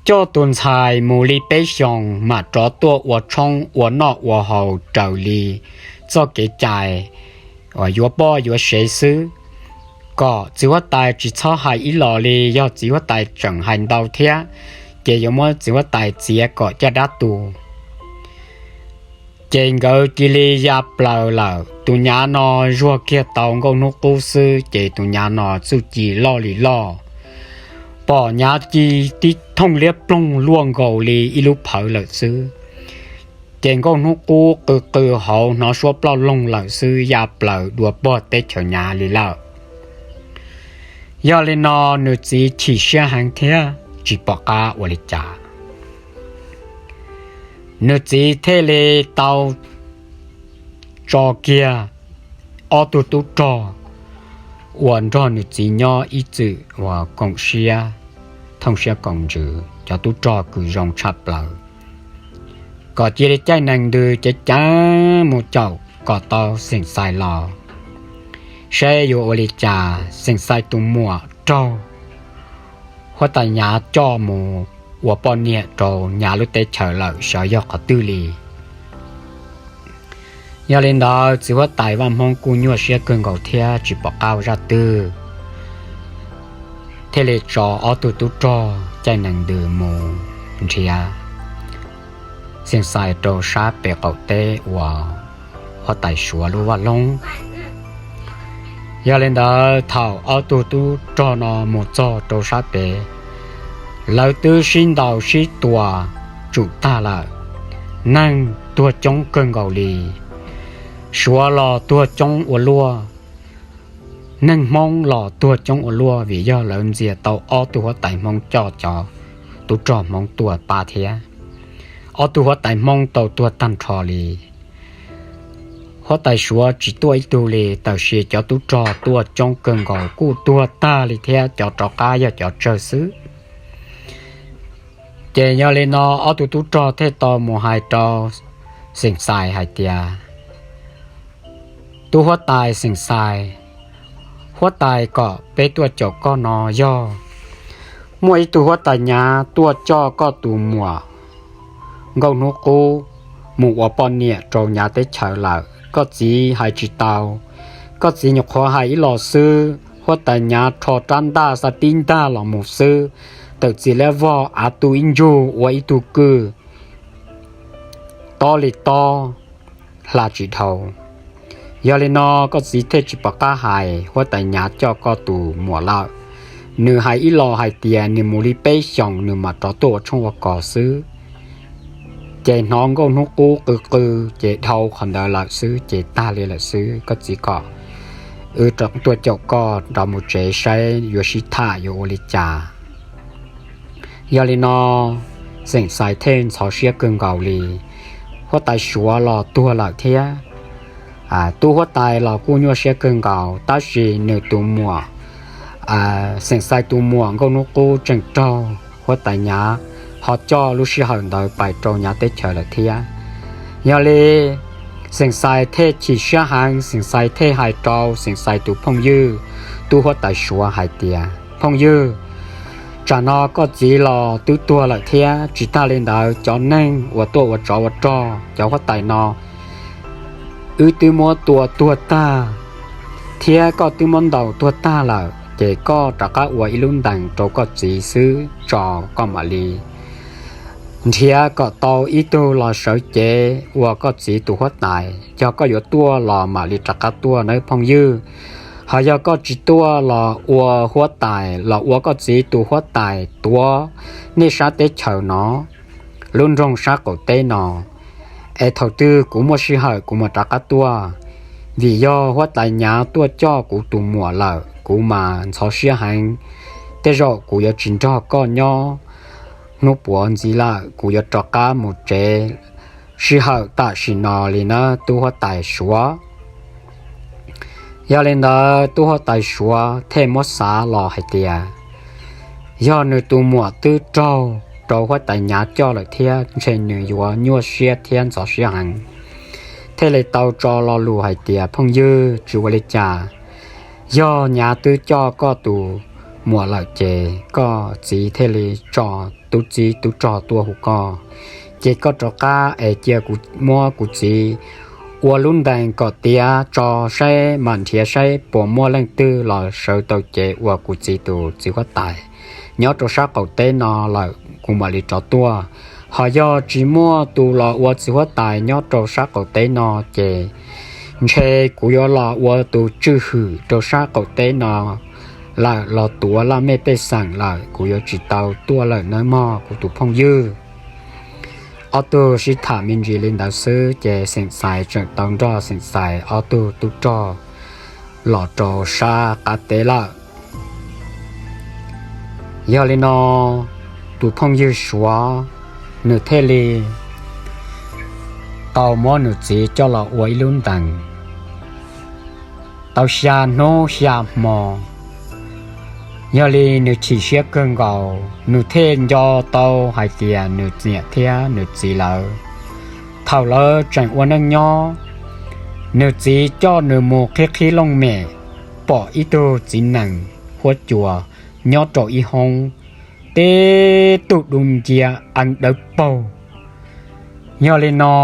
coj tus ntxhais mus li peb xyoos mam rov tuaj ua tshoob ua noj ua haus raws li txoj kev cai uas yuav poj yuav sev xwb, kom txiv huab tais tsis txhob hais ib los li, yog txiv huab tais tseem hais ntau thiab, ces yuav muab txiv huab tais txiav kom caj dab tu. Ces nkawd cia li ya plaws lawm. Tus Nyav no zuag kiag tau Nkauj Hnub Qub xwb, ces tus Nyav no txuj ci loj li loj, pom Nyav ci tib thooj liab ploog luaj nkaus li ib lub phawv lawm xwb. Ces Nkauj Hnub Qub qw qw hauv hnov suab ploj loog lawm xwb, ya plaws dua pog teb chaws Nyav li lawm. Yog li no nws txiv chim siab heev thiab tsis pom qab ua li cas. Nws txiv thiaj li tau tso kiag ob tug tub rog uas nrog nws txiv nyob ib txwm uas koom siab, thooj siab koom ntsws, cov tub rog kws zoo tshaj plaws, kom cia li caij nees ntws ceev ceev mus caum kom tau Xeem Xais los, saib yuav ua li cas Xeem Xais tus muam raug huab tais Nyav coj mus ua poj niam rau Nyav lub teb chaws lawm xyov yog qhov twg li. Yog li ntawd txiv huab tais Vaj Hmoob kuj nyuaj siab kawg nkaus thiab tsis pom qab ua zaj twg, thiaj li tso ob tug tub rog caij nees ntws mus nrhiav Xeem Xais rau sab pem qaum teb uas huab tais Suav lub vaj loog. Yog li ntawd thaum ob tug tub rog no mus txog rau sab pem, lawv twb sib ntaus sib tua tsum tag lawm. Neeg tuag coob kawg nkaus li, Suav los tuag coob ua luaj, neeg Hmoob los tuag coob ua luaj vim yog lawv ntxias tau ob tug huab tais Hmoob coj cov tub rog Hmoob tuaj pab thiab. Ob tug huab tais Hmoob tau tuag tag nrho li. Huab tais Suav tsis tuaj ib tug li, tab sis cov tub rog tuaj coob kawg nkaus kuj tuag tag li thiab, cov rov qab yog cov tsawg xwb. Ces yog li no ob tug tub rog thiaj tau mus hais rau Xeem Xais hais tias, Tub huab tais Xeem Xais, huab tais kom peb tuaj caum koj no yog muaj ib tug huab tais Nyav tuaj coj koj tus muam Nkauj Hnub Qub mus ua poj niam rau Nyav teb chaws lawm. Koj txiv hais tsis tau, koj txiv nyuam qhuav hais ib los xwb, huab tais Nyav rho rab ntaj xa tib ntaj los mus xwb, tawm txiv liab vog av tu ib ntsug ua ib tug kwj tob li tob, hla tsis dhau. Yog li no koj txiv thiaj tsis pom qab hais huab tais Nyav coj koj tus muam lawm. Nws hais ib los hais tias nws mus li peb xyoos nws mam rov tuaj ua tshoob ua kos xwb. Ces hnov Nkauj Hnub Qub qw qw, ces dhau qhov ntawd lawm xwb ces tag li lawm xwb. Koj txiv kom wb tuaj caum koj rov mus tsev saib yuav sib tham yuav ua li cas. Yog li no Xeem Xais thiaj ntxhov siab kawg nkaus li. Huab tais Suav los tuag lawm thiab, tub huab tais los kuj nyuaj siab kawg nkaus, tab sis nws tus muam, Xeem Xais tus muam Nkauj Hnub Qub tseem raug huab tais Nyav ho coj lub sij hawm ntawd pais rau Nyav teb chaws lawm thiab. Yog li Xeem Xais thiaj chim siab heev, Xeem Xais thiaj hais rau Xeem Xais tus phooj ywg tub huab tais Suav hais tias, Phooj ywg, tsam no koj txiv los twb tuag lawm thiab, tsis tag li ntawd cov neeg uas tuaj ua tsov ua rog cov huab tais no wb twb muab tua tuag tag thiab koj twb muab ntaus tuag tag lawm, ces koj rov qab ua ib lub ntees rau koj txiv xwb tso, koj mam li nrhiav kom tau ib tug los sawv cev ua koj txiv tus huab tais. Yog koj yuav tuaj los mam li rov qab tuaj nawb phooj ywg. Ho yog koj tsis tuaj los ua huab tais los ua koj txiv tus huab tais tuav nej sab teb chaws no, lub nroog sab qaum teb no, es thaum twg kuv muaj sij hawm kuv mam rov qab tuaj. Vim yog huab tais Nyav tuaj coj kuv tus muam lawm kuv mas ntxhov siab heev. Tej zaum kuv yuav tsis nrog koj nyob hnub puav ntxiv lawm, kuv yuav rov qab mus tsev sij hawm tam sim no li nawb tub huab tais Suav. Yog li ntawd tub huab tais Suav thiaj muab xav los hais tias, yog nws tus muam twb raug rau huab tais Nyav coj lawm thiab ntshe nws yuav nyuaj siab thiab ntxhov siab heev, thiaj li tau tso lo lus hais tias, phooj ywg, tsis ua li cas, yog Nyav twb coj koj tus muam lawm ces koj txiv thiaj li tso tub txib tub rog tuaj hu koj, ces koj rov qab es cia kuv muab kuv txiv ua lub ntees kom tiav tso saib, mam nrhiav saib puas muaj leej twg los sawv tau cev ua kuv txiv tus txiv huab tais nyob rau sab qaum teb no lawm kuv mam li rov tuaj. Ho yog tsis muaj tus los ua txiv huab tais nyob rau sab qaum teb no ces ntshe kuv yuav los ua tus tswj hwm rau sab qaum teb no lawm, los tuav laj mej pej xeem lawm, kuv yuav tsis tau tuaj lawm nawb mog kuv tus phooj ywg. Ob tug sib tham me ntsis li ntawd xwb ces Xeem Xais tseem tau nrog Xeem Xais ob tug tub rog los rau sab qab teb lawm. Yog li no tus phooj ywg Suav nws thiaj li tau muab nws txiv coj los ua ib lub ntees tau xya hnub xya hmo. Yog li nws chim siab kawg nkaus, nws thiaj nco tau hais tias nws niam thiab nws txiv lawv thaum lawv tseem ua neej nyob, nws txiv coj nws mus qhib qhib looj mem, pom ib tug txiv nees huab cua nyob rau ib hoob, teb tug dub ncia ees dawb paug. Yog li no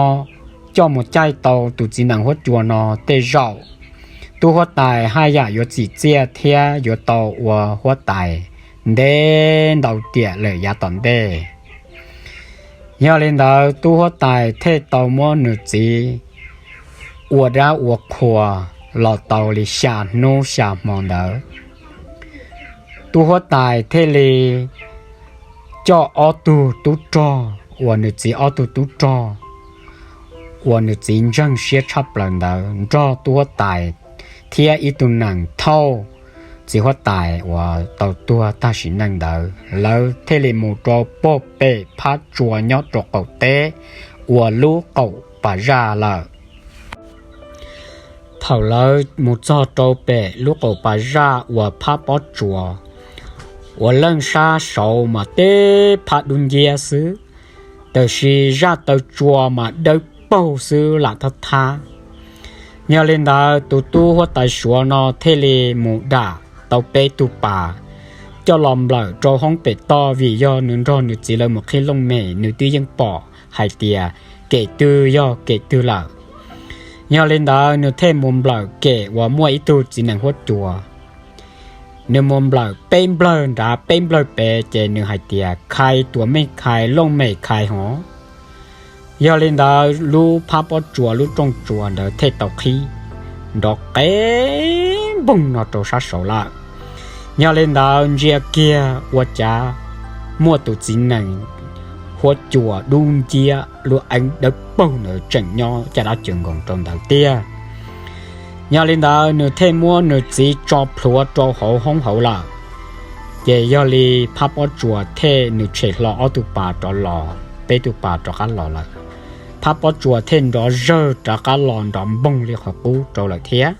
coj mus caij tau tus txiv nees huab cua no tej zaum tub huab tais haj yam yuav txim txiaj thiab yuav tau ua huab tais ntev ntau tiam lawm yav tom ntej. Yog li ntawd tub huab tais thiaj tau muab nws txiv ua dab ua qhua los tau li xya hnub xya hmo ntawd. Tub huab tais thiaj li coj ob tug tub rog uas nws txiv ob tug tub rog uas nws txiv ntseeg siab tshaj plaws ntawd nrog tub huab tais thiab ib tug nees thauj txiv huab tais uas tau tuag tag sim neej ntawd, lawv thiaj li mus rau pog pem phab tsua nyob rau qaum teb uas lub qaum pas zaj lawm. Thaum lawv mus txog rau pem lub qaum pas zaj uas phab pob tsuas uas leej sab saud mas teb phab dub nciab xwb, tab sis zaj taw tsua mas dawb paug xwb lam thab thab. Yog li ntawd tus tub huab tais suav no thiaj li mus dam tau peb tug pas coj los nplawm rau hoob pem toj, vim yog nws nrog nws txiv lawv mus qhib looj mem nws twb yeej pom hais tias kem twg yog kem twg lawm. Yog li ntawd nws thiaj mus nplawm kem uas muaj ib tug txiv nees huab cua. Nws mus nplawm peb nplawg nrad peb nplawg pem ces nws hais tias khai tuam meej khai looj mem khai hov. Yog li ntawd lub phab pob tsuas lub rooj tsuas ntawd thiaj tau qhib nrov qev npoog no rau sab saud lawm. Yog li ntawd ntsia kiag ua cas muaj tus txiv nees huab cua dub nciab lub eeb dawb paug ntawd tseem nyob caj dab cawv nkoos rau ntawd tiag. Yog li ntawd nws thiaj muab nws txiv tso plhuav rau hauv hoob hauv lawm. Ces yog li phab pob tsuas thiaj nws tshem hlo ob tug pas rov los, peb tug pas rov qab los lawm. Phab pob tsuas thiaj nrov zawg rov qab los nrov npoog li qhov qub rau lawm thiab.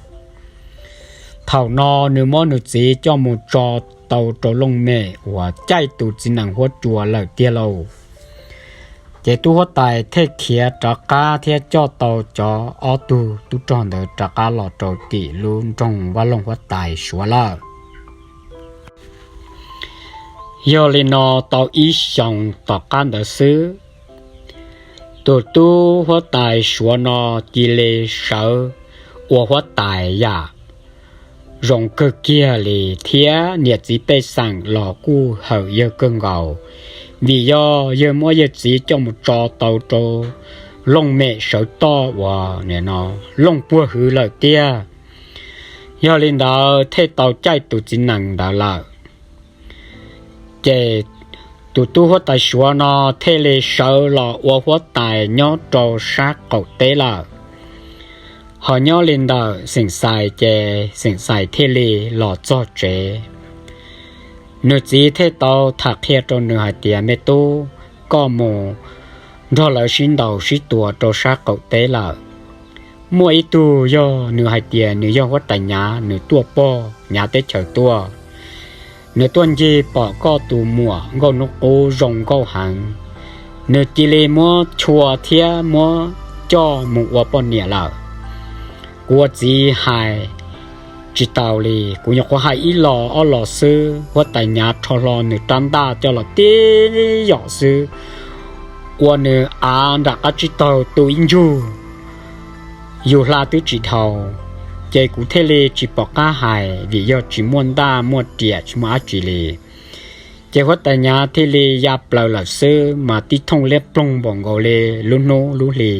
Thaum no nws muab nws txiv coj mus tso tau rau looj mem uas caij tus txiv nees huab cua lawm tiag lauj. Ces tub huab tais thiaj khiav rov qab thiab coj tau cov ob tug tub rog ntawd rov qab los rau tim lub nroog Vaj Loog huab tais suav lawm. Yog li no tau ib xyoos tom qab ntawd xwb, tus tub huab tais suav no cia li sawv ua huab tais yam zoo kawg kiag li thiab niam txiv pej xeem los kuj hawm yawg kawg nkaus, vim yog yawg muab yawg txiv coj mus tso tau rau looj mem sawv toj uas looj puag hwv lawm tiag. Yog li ntawd thiaj tau caij tus txiv nees ntawd lawm. Ces tus tub huab tais suav no thiaj li sawv los ua huab tais nyob rau sab qaum teb lawm. Ho nyob li ntawm xeem xais ces xeem xais thiaj li los txog tsev. Nws txiv thiaj tau tham qhia rau nws hais tias, me tub, koj mus nrog lawv sib ntaus sib tua rau sab qaum teb lawm. Muaj ib tug yog nws hais tias nws yog huab tais Nyav, nws tuaj pog Nyav teb chaws tuaj. Nws tuaj ncig pom koj tus muam Nkauj Hnub Qub zoo nkauj heev, nws cia li muab chua thiab muab coj mus ua poj niam lawm. Kuv ua txiv hais tsis tau li, kuv nyuam qhuav hais ib los ob los xwb, huab tais Nyav rho hlo nws rab ntaj coj los tib yom xwb, ua nws av nram qab tsib taug tu ib ntsug, yus hla twb tsis dhau. Ces kuv thiaj li tsis pom qab hais vim yog tsis muaj ntaj muaj riam tsis muaj dab tsi li. Ces huab tais Nyav thiaj li ya plaws lawm xwb mas tib thooj liab ploog npaum nkaus li lub hnub lub hli.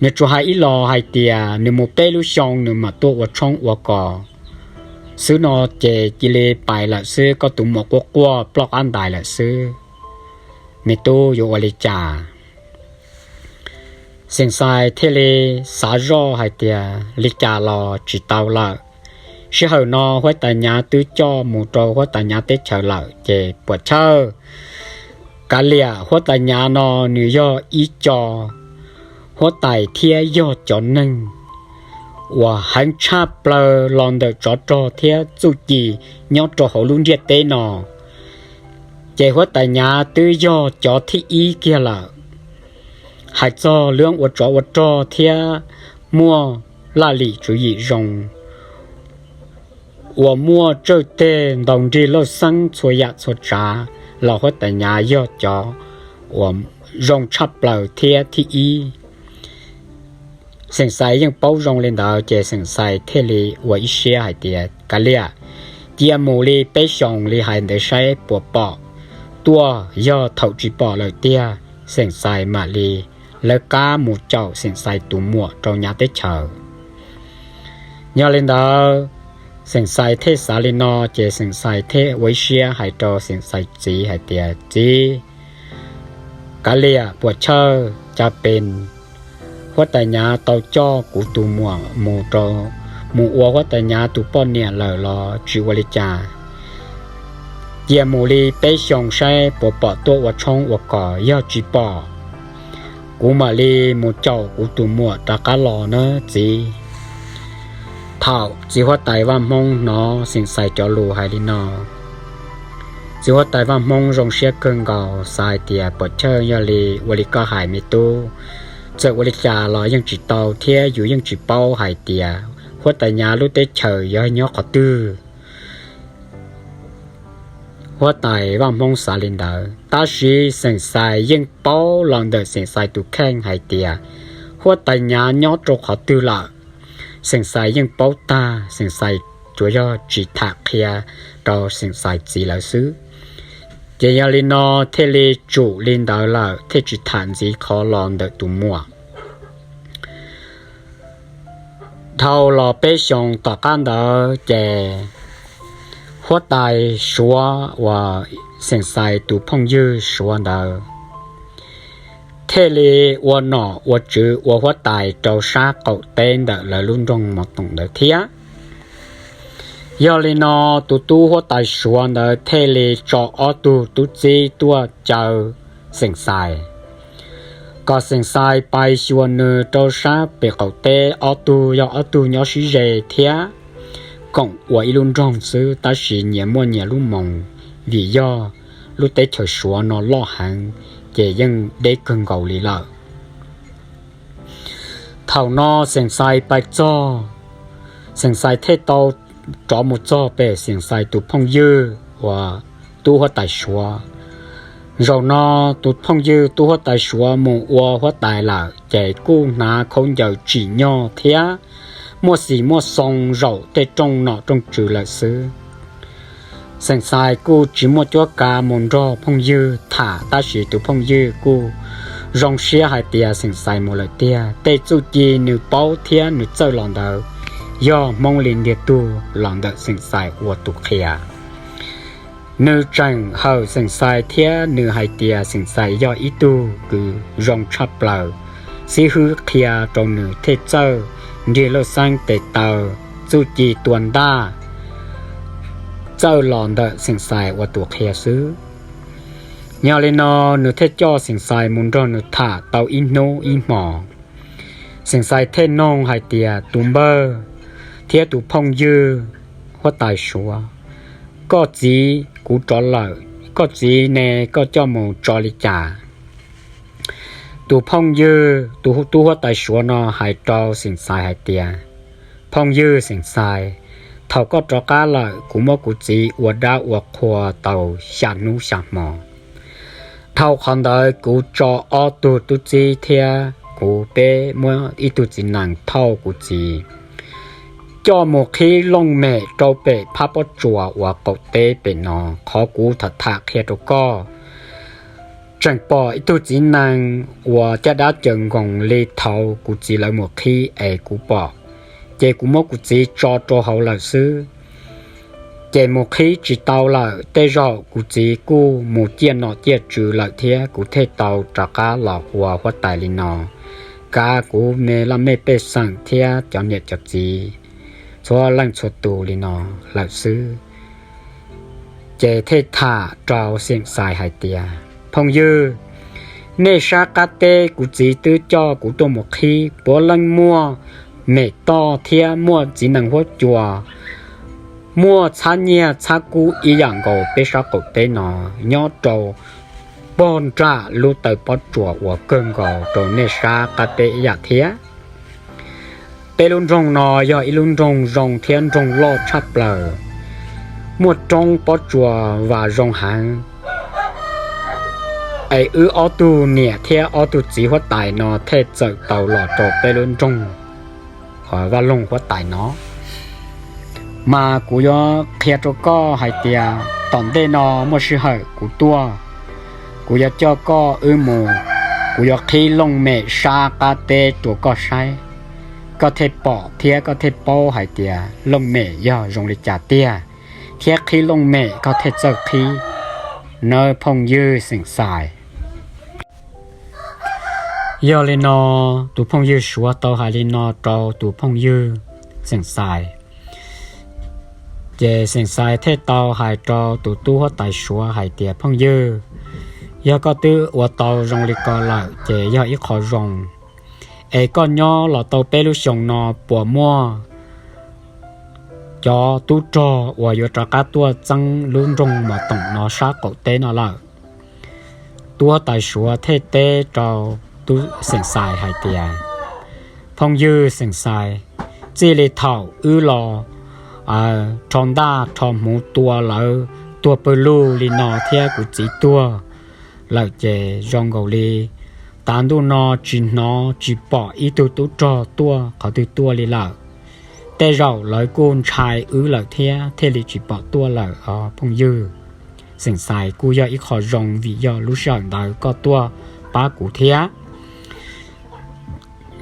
Nws tsuas hais ib los hais tias nws mus peb lub xyoo nws mam tuaj ua tshoob ua kos xwb no, ces cia li pais lawm xwb, koj tus muam quaj quaj ploj qab ntais lawm xwb, me tub yuav ua li cas? Xeem Xais thiaj li xav zoj hais tias li cas los tsis tau lawm. Sij hawm no huab tais Nyav twb coj mus rau huab tais Nyav teb chaws lawm ces puas chawj. Kav liam huab tais Nyav no nws yog ib co huab tais thiab yog cov neeg uas heev tshaj plaws los ntawm tsov rog thiab txuj ci nyob rau hauv lub ntiaj teb no. Ces huab tais Nyav twb yog cov thib ib kiag lawm. Hais txog luab ua tsov ua rog thiab muaj laj lim tswv yim zoo, uas muaj tsawg teg ntaus nrig lauj xeeb txhua yam txhua tsav los huab tais Nyav yog cov uas zoo tshaj plaws thiab thib ib. Xeem Xais yeej paub zoo li ntawd ces Xeem Xais thiaj li ua ib siab hais tias, Kav liam, cia mus li peb xyoos li hais ntawd saib puas pom tuaj, yog thaum tsis pom lawm tiag Xeem Xais mam li lawv qab mus caum Xeem Xais tus muam rau Nyav teb chaws. Yog li ntawd, Xeem Xais thiaj xav li no ces Xeem Xais thiaj ua ib siab hais rau Xeem Xais txiv hais tias, Txiv, kav liam puas chawj cas pes huab tais Nyav tau coj kuv tus muam mus rau, mus ua huab tais Nyav tus poj niam lawm los tsis ua li cas. Cia mus li peb xyoos saib puas pom tuaj ua tshoob ua kos, yog tsis pom kuv mam li mus caum kuv tus muam rov qab los nawb txiv. Thaum txiv huab tais Vaj Hmoob hnov Xeem Xais cov lus hais li no, txiv huab tais Vaj Hmoob zoo siab kawg nkaus xav hais tias, Puas chawj, yog li ua li koj hais me tub, txawm ua li cas los yeej tsis tau thiab yus yeej tsis paub hais tias huab tais Nyav lub teb chaws yog nyob qhov twg. Huab tais Vaj Hmoob xav li ntawd tab sis Xeem Xais yeej paub los ntawm Xeem Xais tus kheej hais tias huab tais Nyav nyob rau qhov twg lawm. Xeem Xais yeej paub tag, Xeem Xais tsuas yog tsis tham qhia rau Xeem Xais txiv lawv xwb. Ces yog li no thiaj li tsum li ntawd lawm thiaj tsis tham ntxiv qhov los ntawm tus muam. Dhau los peb xyoos tom qab ntawd ces huab tais Suav uas Xeem Xais tus phooj ywg Suav ntawd thiaj li ua nom ua tswv ua huab tais rau sab qaum teb ntawm lawv lub nroog Mos Toom ntawd thiab. Yog li no tus tub huab tais Suav ntawd thiaj li tso ob tug tub txib tuaj caw Xeem Xais, kom Xeem Xais pais xyuas nws rau sab pem qaum teb, ob tug yog ob tug nyob sib ze thiab koom ua ib lub nroog xwb tab sis nyias muaj nyias lub moos, vim yog lub teb chaws Suav no loj heev ces yeej deb kawg nkaus li lawm. Thaum no Xeem Xais pais txog, Xeem Xais thiaj tau rov mus txog pem Xeem Xais tus phooj ywg uas tub huab tais Suav. Zaum no tus phooj ywg tub huab tais Suav mus ua huab tais lawm ces kuj hnav khaub ncaws tsim nyog thiab muaj xim muaj xoo zaum tej rooj nom rooj tswv lawm xwb. Xeem Xais kuj tsis muaj cuab kav mus nrog phooj ywg tham tab sis tus phooj ywg kuj zoo siab hais tias Xeem Xais mus lawm tiag. Tej txuj ci nws paub thiab nws txawj los ntawd yog Hmoob li ntiag tug los ntawm Xeem Xais ua tus qhia. Nws tseem hawm Xeem Xais thiab nws hais tias Xeem Xais yog ib tug kws zoo tshaj plaws, xib hwb qhia rau nws thiaj txawj nrig lauj xeeb tes taw, txuj ci tua ntaj, txawj los ntawm Xeem Xais ua tus qhia xwb. Yog li no nws thiaj coj Xeem Xais mus nrog nws tham tau ib hnub ib hmos. Xeem Xais thiaj noog hais tias, Tus npawg thiab tus phooj ywg huab tais Suav, koj txiv kuv rov lawm, koj txiv ne koj coj mus tso li cas? Tus phooj ywg, tus tub huab tais Suav no hais rau Xeem Xais hais tias, Phooj ywg Xeem Xais, thaum koj rov qab lawm kuv muab kuv txiv ua dab ua qhua tau xya hnub xya hmo. Dhau qhov ntawd kuv tso ob tug tub txib thiab kuv peb muab ib tug txiv nees thauj kuv txiv coj mus qhib looj mem rau pem phab pob tsuas uas qaum teb pem no. Qhov kuv tham tham qhia rau koj, tseem pom ib tug txiv nees uas caj dab caws nkoos li thaud kuv txiv lawv mus qhib es kuv pom, ces kuv muab kuv txiv tso rau hauv lawm xwb. Ces mus qhib tsis tau lawm, tej zaum kuv txiv kuj mus ciaj nom ciaj tswv lawm thiab kuv thiaj tau rov qab los ua huab tais li no, kav kuv me laj mej pej xeem thiab cov niam cov txiv txhua leej txhua tus li no lawm xwb. Ces thiaj tham rau Xeem Xais hais tias, Phooj ywg, nej sab qab teb kuv txiv twb coj kuv tuaj mus qhib, puav leej muaj mem toj thiab muaj txiv nees huab cua, muaj txhab nyiaj txhab kub ib yam nkaus peb sab qaum teb no, nyob rau pog nram lub taw pob tsuas uas kawg nkaus rau nej sab qab teb ib yam thiab. Peb lub nroog no yog ib lub nroog zoo thiab nroog loj tshaj plaws, muaj roob pob tsuas vam zoo heev. Es wb ob tug niam thiab ob tug txiv huab tais no thiaj txawm tau los rau peb lub nroog Vaj Loog huab tais no, mas kuv yuav qhia rau koj hais tias tom ntej no muaj sij hawm kuv tuaj, kuv yuav coj koj wb mus, kuv yuav qhib looj mem sab qab teb rau koj saib, koj thiaj pom thiab koj thiaj paub hais tias looj mem yog zoo li cas tiag, thiab qhib looj mem koj thiaj txawj qhib nawb phooj ywg Xeem Xais. Yog li no, tus phooj ywg Suav tau hais li no rau tus phooj ywg Xeem Xais. Ces Xeem Xais thiaj tau hais rau tus tub huab tais Suav hais tias, phooj ywg, yog koj twb ua tau zoo li ko lawm ces yog ib qho zoo. Es koj nyob los tau peb lub xyoo no puas muaj cov tub rog uas yuav rov qab tuaj txeeb lub nroog Mos Toom no sab qaum teb no lawm? Tub huab tais Suav thiaj teb rau tub Xeem Xais hais tias, phooj ywg Xeem Xais, txij li thaum wb los rho ntaj rho hmuv tua lawv tuag pawg lug li no thiab kuv txiv tuag lawm ces zoo nkaus li tav ntuj no tsis hnov tsis pom ib tug tub rog tuaj qhov twg tuaj li lawm. Tej zaum lawv kuj ntshai wb lawm thiab thiaj li tsis pom tuaj lawm os phooj ywg. Xeem Xais, kuj yog ib qho zoo vim yog lub sij hawm ntawd koj tuaj pab kuv thiab.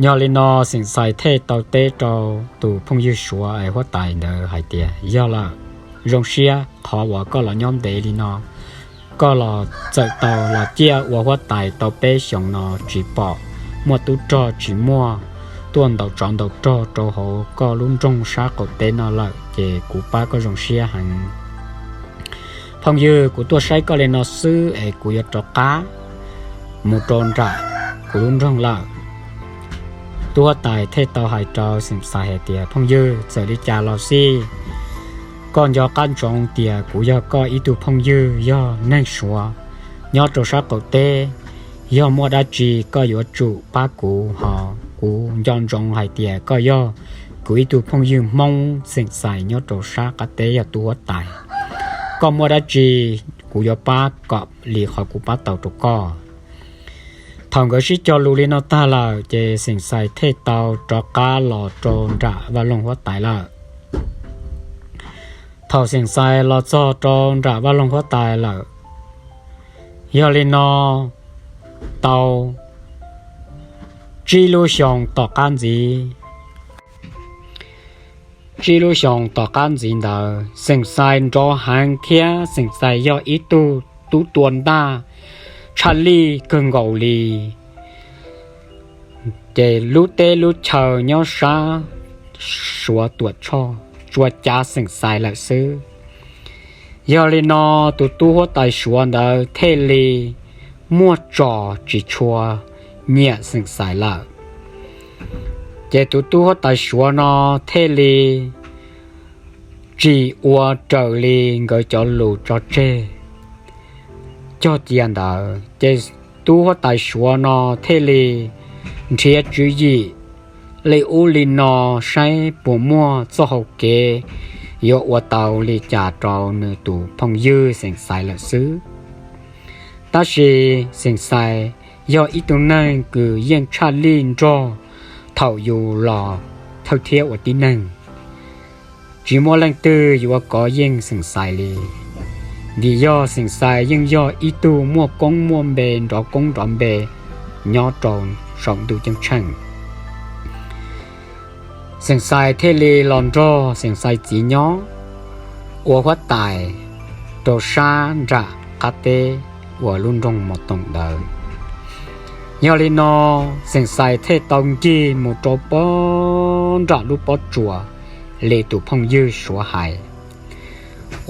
Yog li no Xeem Xais thiaj tau teb rau tus phooj ywg Suav huab tais ntawd hais tias, yog lawm, zoo siab qhov uas koj los nyob ntev li no, koj los txawm tau los ciaj ua huab tais tau peb xyoos no tsis pom muaj tub rog tsis muaj tuaj ntaus tsov ntaus rog rau hauv koj lub nroog sab qaum teb no lawm ces kuv pab koj zoo siab heev. Phooj ywg, kuv tuaj saib koj li no xwb es kuv yuav rov qab mus rau nram kuv lub nroog lawm. Tub huab tais thiaj tau hais rau Xeem Xais hais tias, phooj ywg, txawm li cas los xij, koj nco qab ntsoov tias kuv yog koj ib tug phooj ywg yog neeg Suav nyob rau sab qaum teb. Yog muaj dab tsi koj yuav tsum pab kuv hos kuv nco ntsoov hais tias koj yog kuv ib tug phooj ywg Hmoob Xeem Xais nyob rau sab qab teb yog tub huab tais. Koj muaj dab tsi kuv yuav pab kom li qhov kuv pab tau rau koj. Thaum nkawd sib cog lus li no tag lawm ces Xeem Xais thiaj tau rov qab los rau nram Vaj Loog huab tais lawm. Thaum Xeem Xais los txog rau nram Vaj Loog huab tais lawm, yog li no, tau tsib lub xyoo tom qab ntxiv, tsib lub xyoo tom qab ntxiv ntawd Xeem Xais nrov heev thiab Xeem Xais yog ib tug tub tua ntaj tshaj lij kawg nkaus li. Ces lub teb lub chaw nyob sab Suav Tuam Tshoj tsuas cav Xeem Xais lawm xwb. Yog li no, tus tub huab tais Suav ntawd thiaj li muaj tsos tsis tshua nyiam Xeem Xais lawm. Ces tus tub huab tais Suav no thiaj li tsis ua raws li nkawd cov lus tso tseg cog cia ntawd, ces tub huab tais Suav no thiaj li nrhiav tswv yim li ub li no saib puas muaj txoj hau kev yuav ua tau li cas rau nws tus phooj ywg Xeem Xais lawm xwb. Tab sis Xeem Xais yog ib tug neeg kws yeej tshaj lij nrog thaum yus los thawj thiab ua tib neeg. Tsis muaj leej twg yuav kov yeej Xeem Xais li, vim yog Xeem Xais yeej yog ib tug muaj koob muaj npe nrov koob nrov npe nyob rau saum ntuj ceeb tsheej. Xeem Xais thiaj li los nrog Xeem Xais txiv nyob ua huab tais rau sab nram qab teb uas lub nroog Mos Toom ntawd. Yog li no, Xeem Xais thiaj tau ncig mus rau pob nram lub pob tsuas li tus phooj ywg Suav hais,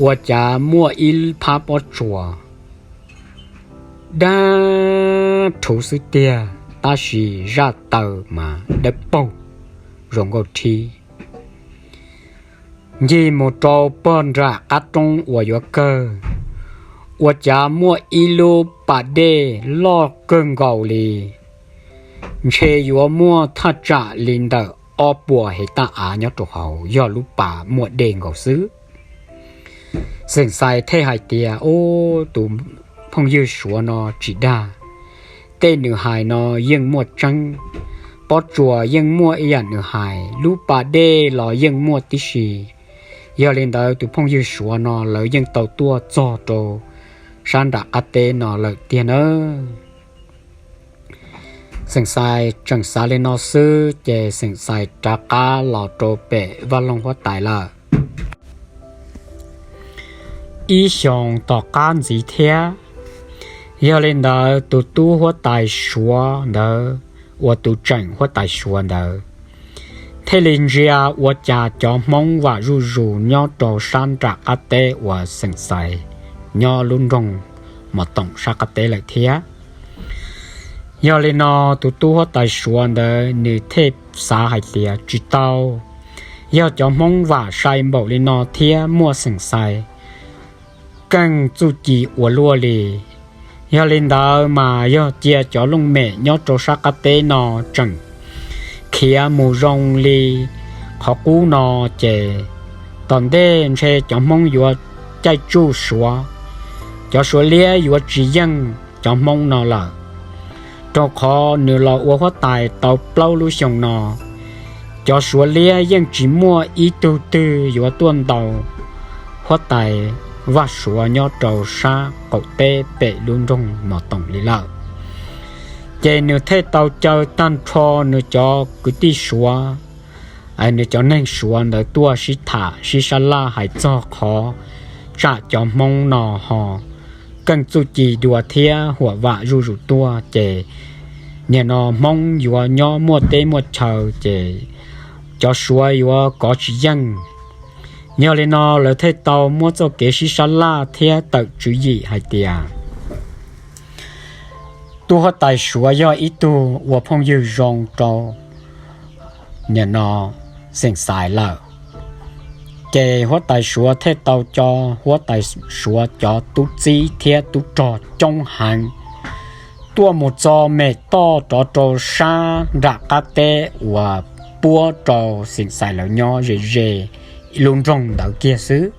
ua cas muaj ib phab pob tsuas dab rhuv xwb tiag, tab sis zaj taw mas dawb paug zoo nkauj rhib. Ncig mus rau pog nram qab roob uas yuav kawg, ua cas muaj ib lub pas dej loj kawg nkaus li, ntshe yuav muaj thaj tsam li ntawm ob puas hev taj av nyob rau hauv, yog lub pas muaj dej nkaus xwb. Xeem Xais thiaj hais tias, ub, tus phooj ywg Suav no tsis dag, tej nws hais no yeej muaj tseeb. pob tsuas yeej muaj ib yam nws hais, lub pas dej los yeej muaj tib si. Yog li ntawd tus phooj ywg Suav no lawv yeej tau tuaj txog rau sab nram qab teb no lawm tiag nawb. Xeem Xais tseem xav li no xwb ces Xeem Xais rov qab los rau pem Vaj Loog huab tais lawm. Ib xyoos tom qab ntxiv thiab, yog li ntawd tus tub huab tais Suav ntawd uas tus tseem huab tais Suav ntawd thiaj li ntsia ua cas cov Hmoob vam zuj zus nyob rau sab nram qab teb uas Xeem Xais nyob lub nroog Mos Toom sab qab teb lawm thiab. Yog li no tus tub huab tais Suav ntawd nws thiaj xav hais tias tsis tau, yog cov Hmoob vam sai npaum li no thiab muaj Xeem Xais keej txuj ci ua luaj li. Yog li ntawd mas yog cia cov looj mem nyob rau sab qab teb no tseem khiav mus zoo li qhov qub no ces tom ntej ntshe cov Hmoob yuav caij tsuj Suav, cov Suav liab yuav tsis yeej cov Hmoob no lawm. Rau qhov nws los ua huab tais tau plaub lub xyoo no, cov Suav liab yeej tsis muaj ib tug twg yuav tuaj ntaus huab tais Vaj Suav nyob rau sab qaum teb pem lub nroog Mos Toom li lawm. Ces nws thiaj tau caw tag nrho nws cov kwv tij Suav, nws cov neeg Suav ntawd tuaj sib tham sib sab laj hais txog qhov tsam cov Hmoob no ho keej txuj ci dua thiab huam vam zuj zus tuaj ces nim no Hmoob yuav nyob muaj teb muaj chaw ces cov Suav yuav kov tsis yeej. Yog li no lawv thiaj tau muab txoj kev sib sab laj thiab tawm tswv yim hais tias tub huab tais Suav yog ib tug ua phooj ywg zoo rau nim no Xeem Xais lawm. Ces huab tais Suav thiaj tau coj huab tais Suav cov tub txib thiab tub rog coob heev tuaj mus txo mem toj rov rau sab nram qab teb uas puab rau Xeem Xais lawv nyob ze ze lub nroog ntawd kiag xwb.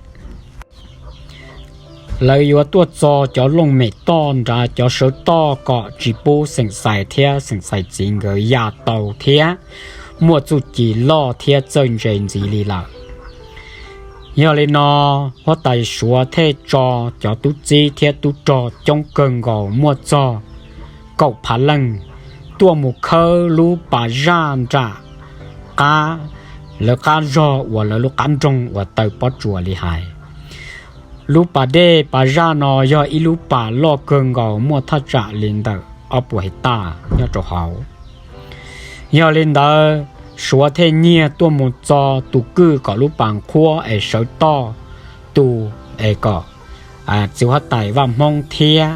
Lawv yuav tuaj txo cov looj mem toj nrad cov sawv toj kom tsis pub Xeem Xais thiab Xeem Xais txiv nkawd ya tau thiab muaj txuj ci loj thiab txawj ntse ntxiv li lawm. Yog li no huab tais Suav thiaj tso cov tub txib thiab tub rog coob kawg nkaus muaj txog kaum phav leej tuaj mus khawb lub pas zaj nram qab, lawv qab zog uas lawv lub qab nroog uas taw pob tsuas li hais. Lub pas dej pas zaj no yog ib lub pas loj kawg nkaus muaj thaj tsam li ntawm ob puas hais taj nyob rau hauv. Yog li ntawd Suav thiaj nyiag tuaj mus txo tus kwj kom lub pas nqhuab es sawv toj tu es kom txiv huab tais Vaj Hmoob thiab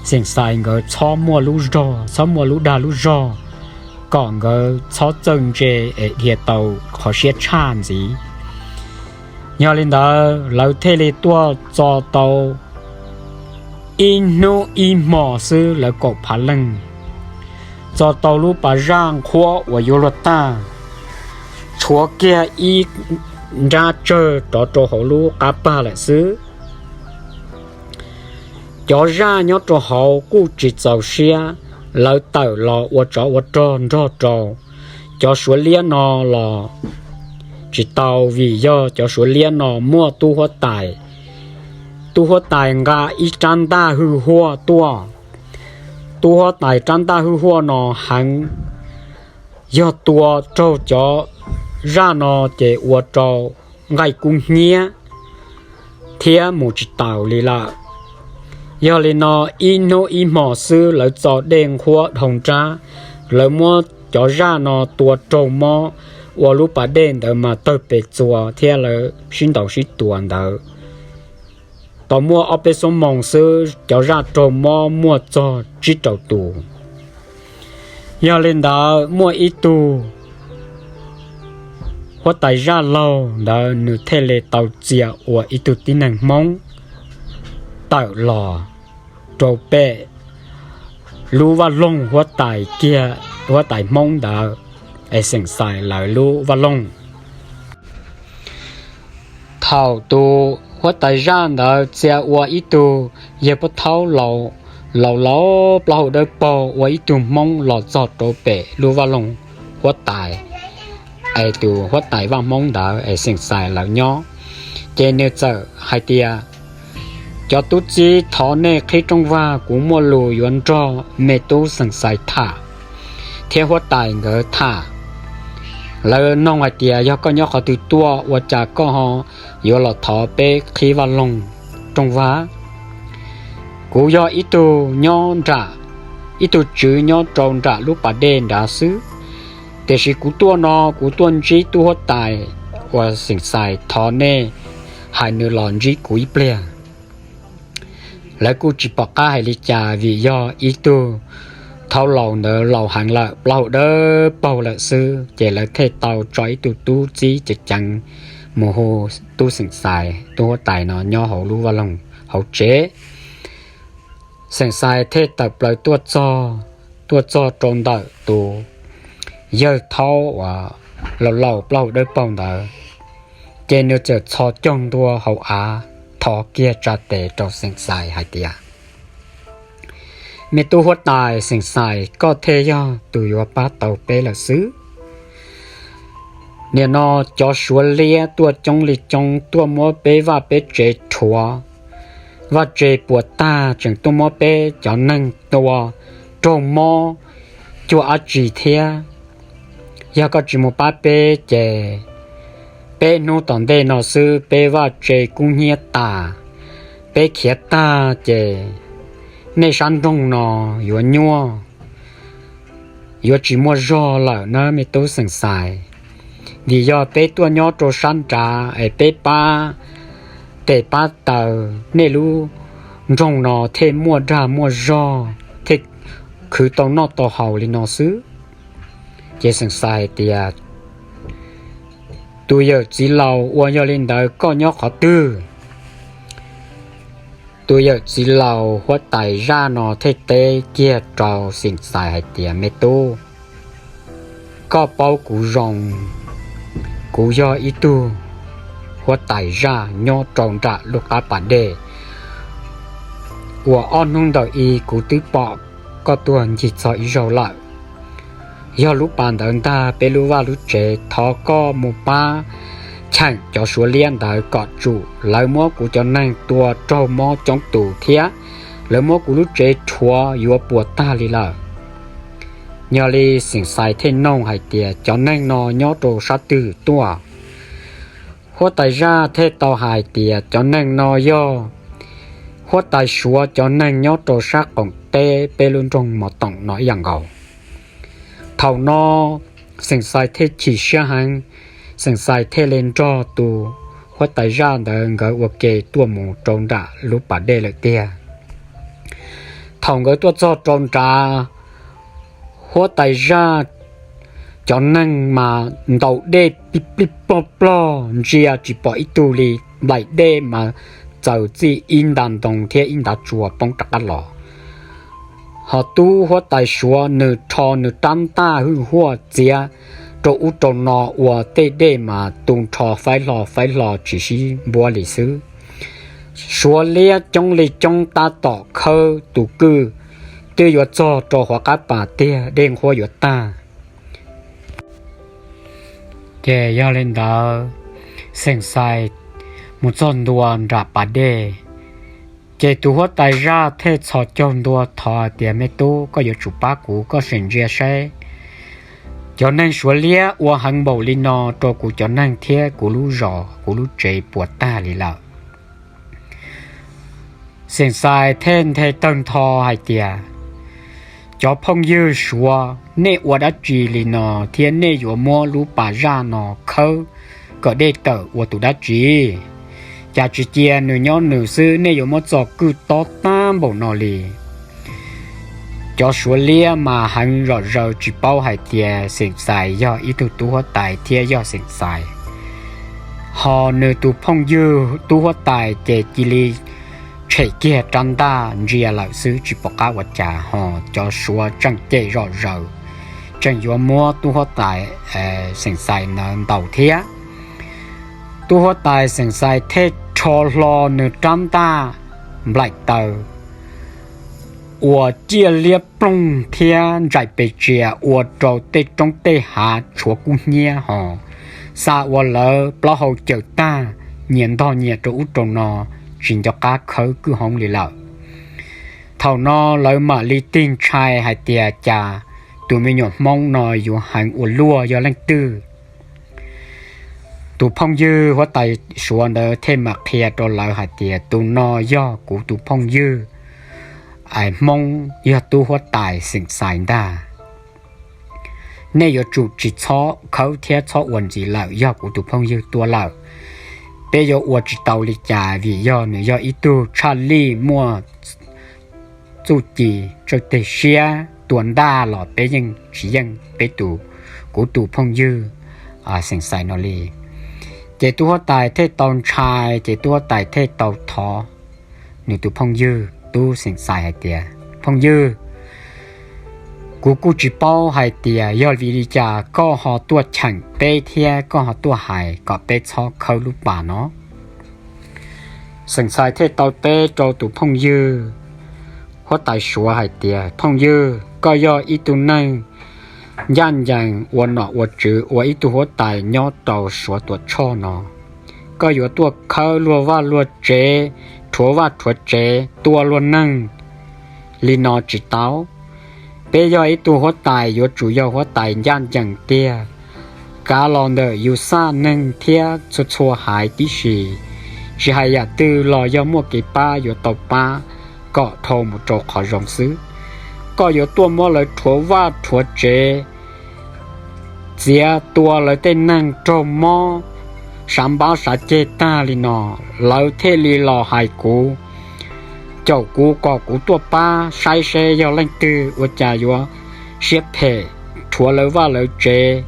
Xeem Xais nkawd txhob muaj lub zog, txhob muaj lub dag lub zog, kom nkawd txhob txawj ntse es dhia tau qhov siab tshaj ntxiv. Yog li ntawd lawv thiaj li tuaj txo tau ib hnub ib hmos xwb lawv kaum phav leej txo tau lub pas zaj nqhuab uas yuav luag tag, tshuav kiag ib nrab tsawg rov rau hauv lub qab pag lawm xwb. Cov zaj nyob rau hauv kuj tsis txaus siab, lawv tawm los ua tsov ua rog nrog rau cov Suav liab no los tsis tau, vim yog cov Suav liab no muaj tub huab tais, tub huab tais nqa ib rab ntaj hwj huaj tuaj. Tub huab tais rab ntaj hwj huaj no heev, yog tua raug cov zaj no ces ua rau nqaij kub hnyiab thiab mus tsis taus li lawm. Yog li no ib hnub ib hmos xwb lawv txo dej nqhuab dhau nrab, lawv muab cov zaj no tua raug mob, ua lub pas dej ntawd mas tawg pes txuas thiab lawv sib ntaus sib tua ntawd. Tau muaj ob peb xuab moos xwb cov zaj raug mob muaj txog tsib rau tus. Yog li ntawd muaj ib tug huab tais zaj laug ntawd nws thiaj li tau txia ua ib tug tib neeg Hmoob tawm los rau pem lub vaj loog huab tais kiag, huab tais Hmoob ntawd es Xeem Xais lawv lub vaj loog. Thaum tus huab tais zaj ntawd txia ua ib tug yawg pab thaub laus laus plaub hau dawb paug ua ib tug Hmoob los txog rau pem lub vaj loog huab tais, es tus huab tais vaj hmoob ntawd es Xeem Xais lawv nyob. Ces nws txawm hais tias, cov tub txib, thov nej qhib rooj vag, kuv muaj lus yuav nrog me tub Xeem Xais tham thiab huab tais nkawd tham. Lawv noog hais tias, yog koj nyob qhov twg tuaj ua cas koj ho yuav los thov peb qhib vaj loog rooj vag? Kuv yog ib tug nyob nram, ib tug tswv nyob rau nram lub pas dej nrad xwb, tiam sis kuv tuaj no kuv tuaj ntsib tub huab tais uas Xeem Xais, thov nej hais nws los ntsib kuv ib pliag. Lawv kuj tsis pom qab hais li cas vim yog ib tug thaub laus ntawd laus heev lawm, plaub hau dawb paug lawm xwb, ces lawv thiaj tau tso ib tug tub txib ceev ceev mus hu tub Xeem Xais, tub huab tais no nyob hauv lub vaj loog hauv tsev. Xeem Xais thiaj tawm plaws tuaj txog, tuaj txog rau ntawm tus yawg thaub uas laus laus plaub hau dawb paug ntawd, ces nws txawm txhos caug ntua hauv av, thov kiag tsa tes rau Xeem Xais hais tias, me tub huab tais Xeem Xais, koj thiaj yog tus yuav pab tau peb lawm xwb. Nim no cov Suav liab tuaj coob li coob tuaj muab peb vaj peb tsev rhuav, vaj tse puas tag, tseem tuaj muab peb cov neeg tua raug mob cuag dab tsi thiab. Yog koj tsis mus pab peb ces peb hnub tom ntej no xwb peb vaj tse kub hnyiab tas, peb khiav tag ces nej sab nroog no yuav nyuaj, yuav tsis muaj zog lawm na me tub Xeem Xais. Vim yog peb tuaj nyob rau sab nrad es peb pab tes pab taw, nej lub nroog no thiaj muaj dag muaj zog, thiaj khwv tau noj tau haus li no xwb. Ces Xeem Xais hais tias, tus yawm txiv laus, uas yog li ntawd koj nyob qhov twg? Tus yawm txiv laus huab tais zaj no thiaj teb kiag rau Xeem Xais hais tias, me tub, koj paub kuv zoo, kuv yog ib tug huab tais zaj nyob rau nram lub qab pas dej uas ob hnub ntawm i kuv twb pom koj tuag ncig txog ib zaug lawm. Yog lub pas ntawd ntag peb lub vaj lub tsev, thov koj mus pab cheem cov Suav liab ntawd kom tsum, lawv muab kuv cov neeg tua raug mob coob tus thiab lawv muab kuv lub tsev rhuav yuav puas tag li lawm. Yog li Xeem Xais thiaj noog hais tias, cov neeg no nyob rau sab twg tuaj? Huab tais zaj thiaj tau hais tias, cov neeg no yog huab tais Suav cov neeg nyob rau sab qoom teb peb lub nroog Mos Toom no ib yam nkaus. Thaum no Xeem Xais thiaj chim siab heev, Xeem Xais thiaj li nrog tus huab tais zaj ntawd nkawd ua ke tuaj mus rau nram lub pas dej lawm tiag. Thaum nkawd tuaj txog rau nrad, huab tais zaj cov neeg mas ntaus dej plij plij ploj ploj ntsia tsis pom ib tug li, nplaim dej mas txaws txij ib nta ntoo thiab ib nta tsua poob rov qab los. Ho tub huab tais Suav nws rho nws rab ntaj hwj huaj txiav rau ub rau no ua tej dej mas tu nrho faib hlo faib hlo tsis sib npuab li xwb. Suav liab coob li coob tab tom khawb tus kwj, twb yuav txog rau hauv qab pas tiag, dej nqhuab yuav tag. Ces yog li ntawd, Xeem Xais mus txog ntua nram pas dej, ces tus huab tais zaj thiaj txhos caug ntua thov hais tias, me tub, koj yuav tsum pab kuv, koj sim ntsia saib, cov neeg Suav liab ua heev npaum li no rau kuv cov neeg thiab kuv lub zos kuv lub tsev puas tag li lawm. Xeem Xais thiaj nthe tawg ntho hais tias, cov phooj ywg Suav, nej ua dab tsi li no thiab nej yuav muab lub pas zaj no khawb kom dej tawm ua tus dab tsi? Cas tsis cia nws nyob nws xwb, nej yuav muab txo kwj tob tag npaum no li? Cov Suav liab mas heev zom zaws tsis paub hais tias Xeem Xais yog ib tug tub huab tais thiab yog Xeem Xais. Ho nws tus phooj ywg tub huab tais ces cia li tshem kiag rab ntaj ntsia lawm xwb tsis pom qab ua cas, ho cov Suav tseem cem zom zaws, tseem yuav muab tub huab tais Xeem Xais ntawd ntaus thiab. Tub huab tais Xeem Xais thiaj rho hlo nws rab ntaj nplaim taws, uas ciaj liab ploog thiab ntsais pes tsia ua rau tej roob tej hav tshuav kub hnyiab ho xa ua lawv plaub hau cawm tag, nyias ntog nyias rau ub rau no, tsis nco qab khawb kwj hoob li lawm. Thaum no lawv mam li tig ntshai hais tias cas tus me nyuam Hmoob no yuav heev ua luaj yog leej twg. Tus phooj ywg huab tais Suav ntawd thiaj mam qhia rau lawv hais tias tus no yog kuv tus phooj ywg Hmoob, yog tub huab tais Xeem Xais ntag. Nej yuav tsum tsis txhob khawb thiab txhob ua ntxiv lawm, yog kuv tus phooj ywg tuaj lawm. Peb yuav ua tsis tau li cas vim yog nws yog ib tug tshaj lij muaj txuj ci, txawj teg siab, tua ntaj los peb yeej tsis yeej peb tus, kuv tus phooj ywg Xeem Xais no li. Ces tub huab tais thiaj tau ntshai, ces tub huab tais thiaj tau thov nws tus phooj ywg tub Xeem Xais hais tias, phooj ywg, kuv kuj tsis paub hais tias yog vim li cas koj ho tuaj cheem peb thiab koj ho tuaj hais kom peb txhob khawb lub pas no. Xeem Xais thiaj tau teb rau tus phooj ywg huab tais Suav hais tias, phooj ywg, koj yog ib tug neeg ncaj ncees ua nom ua tswv ua ib tug huab tais nyob rau Suav Tuam Tshoj no, koj yuav tuaj khawb luag vaj luag tsev, rhuav vaj rhuav tsev, tua luag neeg li no tsis tau. Peb yog ib tug huab tais yuav tsum yog huab tais ncaj ncees tiag, kav los ntawm yus xaj neeg thiab txhua txhua haiv tib si, tsis hais yam twg los yog muaj kev pab yuav tau pab kom dhau mus rau qhov zoo xwb. Koj yuav tuaj muab lawv rhuav vaj rhuav tsev, txiav tua lawv tej neeg raug mob, sav npab sav ceg tag li no, lawv thiaj li los hais kuv, caum kuv kom kuv tuaj pab saib seb yog leej twg ua cas yuav siab phem, rhuav lawv vaj lawv tsev,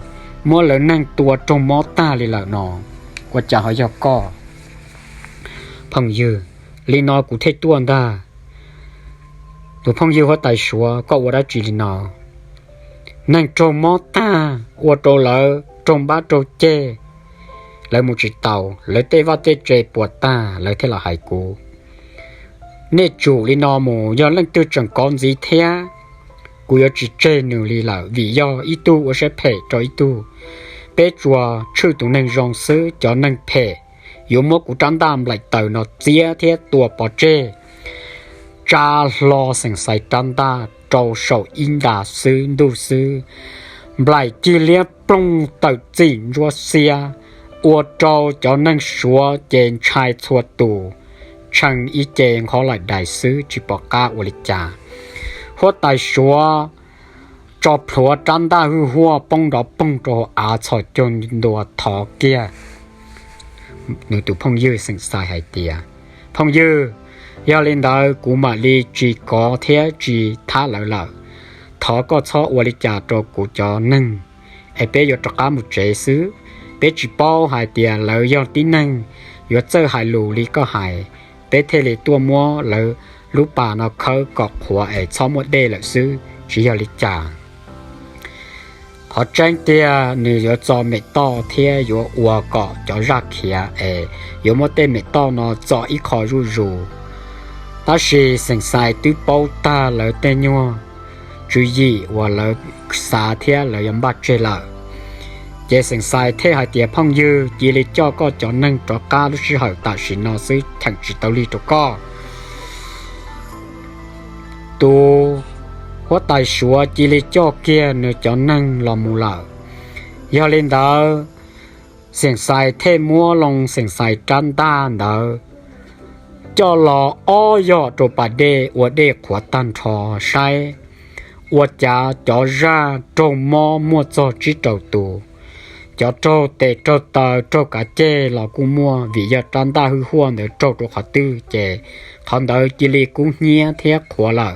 muab lawv neeg tua raug mob tag li lawm no, ua cas ho yog koj, phooj ywg? Li no kuv thiaj tuaj ntag. Tus phooj ywg huab tais Suav, koj ua dab tsi li no? Neeg raug mob tag, ua rau lawv raug npab raug ceg, lawv mus tsis taus, lawv tej vaj tej tsev puas tag, lawv thiaj los hais kuv. Nej tsum li no mus, yog leej twg tseem kov ntxiv thiab, kuv yuav tsis tseg nws li lawm, vim yog ib tug ua siab phem rau ib tug. Peb tsuas tshwj tus neeg zoo xwb, cov neeg phem yuav muab kuv rab ntaj nplaim taws no txiav thiab tua pov tseg. Tsa hlo Xeem Xais rab ntaj rau saum ib nta xwb ntuj xwb, nplaim cig liab ploog tawm txim ntsuab xiab, ua rau cov neeg Suav ces ntshai txhua tus, tshee ib ce nqhov laim dais xwb tsis pom qab ua li cas. Huab tais Suav tso plhuav rab ntaj hwj huaj poob nrov poog rau hauv av txhos caug ntua thov kiag nws tus phooj ywg Xeem Xais hais tias, phooj ywg, yog li ntawd kuv mam li tsis kov thiab tsis thab lawv lawm. Thov koj txhob ua li cas rau kuv cov neeg, es peb yuav rov qab mus tsev xwb. Peb tsis paub hais tias lawv yog tib neeg yuav txawj hais lus li koj hais, peb thiaj li tuaj muab lawv lub pas no khawb kom qhuav es txhob muaj dej lawm xwb, tsis yog li cas. Qhov tseeb tiag nws yuav txo mem toj thiab yuav ua kom cov zaj khiav es yuav muab tej mem toj no txo ib qho zuj zus. Tab sis Xeem Xais twb paub tag lawv tej nyuag tswv yim uas lawv xav thiab lawv yuav npaj tseg lawm. Ces Xeem Xais thiaj hais tias, phooj ywg, cia li coj koj cov neeg rov qab lub sij hawm tam sim no xwb, cheem tsis tau lig rau koj. Tus huab tais Suav cia li coj kiag nws cov neeg los mus lawm. Yog li ntawd, Xeem Xais thiaj muab loo Xeem Xais rab ntaj ntawd coj los ob yog rau pas dej ua dej qhuav tag nrho saib, ua cas cov zaj raug mob muaj txog tsib rau tus. Cov raug tes raug taw raug kav ceg los kuj muaj, vim yog rab ntaj hwj huaj ntawd raug rau qhov twg ces qhov ntawd cia li kub hnyiab thiab qhuav lawm,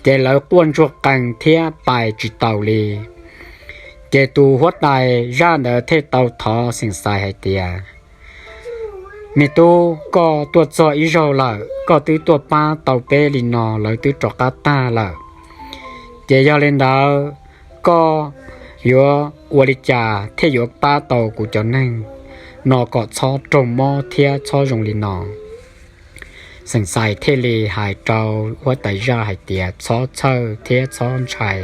ces lawv quaj ntsuag qees thiab pais tsis taus li. Ces tus huab tais zaj ntawd thiaj tau thov Xeem Xais hais tias, me tub, koj tuaj txog ib zaug lawm, koj twb tuaj pab tau peb li no, lawv twb rov qab tag lawm. Ces yog li ntawd, koj yuav ua li cas thiaj yuav pab tau kuv cov neeg no kom txhob raug mob thiab txhob zoo li no? Xeem Xais thiaj li hais rau huab tais zaj hais tias, txhob txhawj thiab txhob ntshai,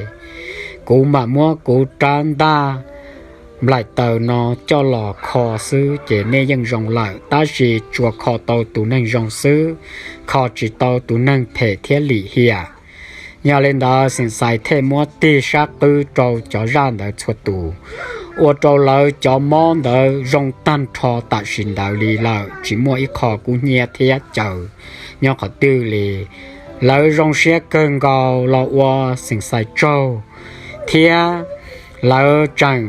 kuv mam muab kuv rab ntaj nplaim taws no coj los kho xwb ces nej yeej zoo lawm, tab sis tsuas kho tau tus neeg zoo xwb, kho tsis tau tus neeg phem thiab lim hiam. Yog li ntawd Xeem Xais thiaj muab tig sab qwb rau cov zaj ntawd txhua tus, ua rau lawv cov mob ntawd zoo tag nrho tam sim ntawd li lawm, tsis muaj ib qho kub hnyiab thiab caws nyob qhov twg li. Lawv zoo siab kawg nkaus los ua Xeem Xais tsaug, thiab lawv tseem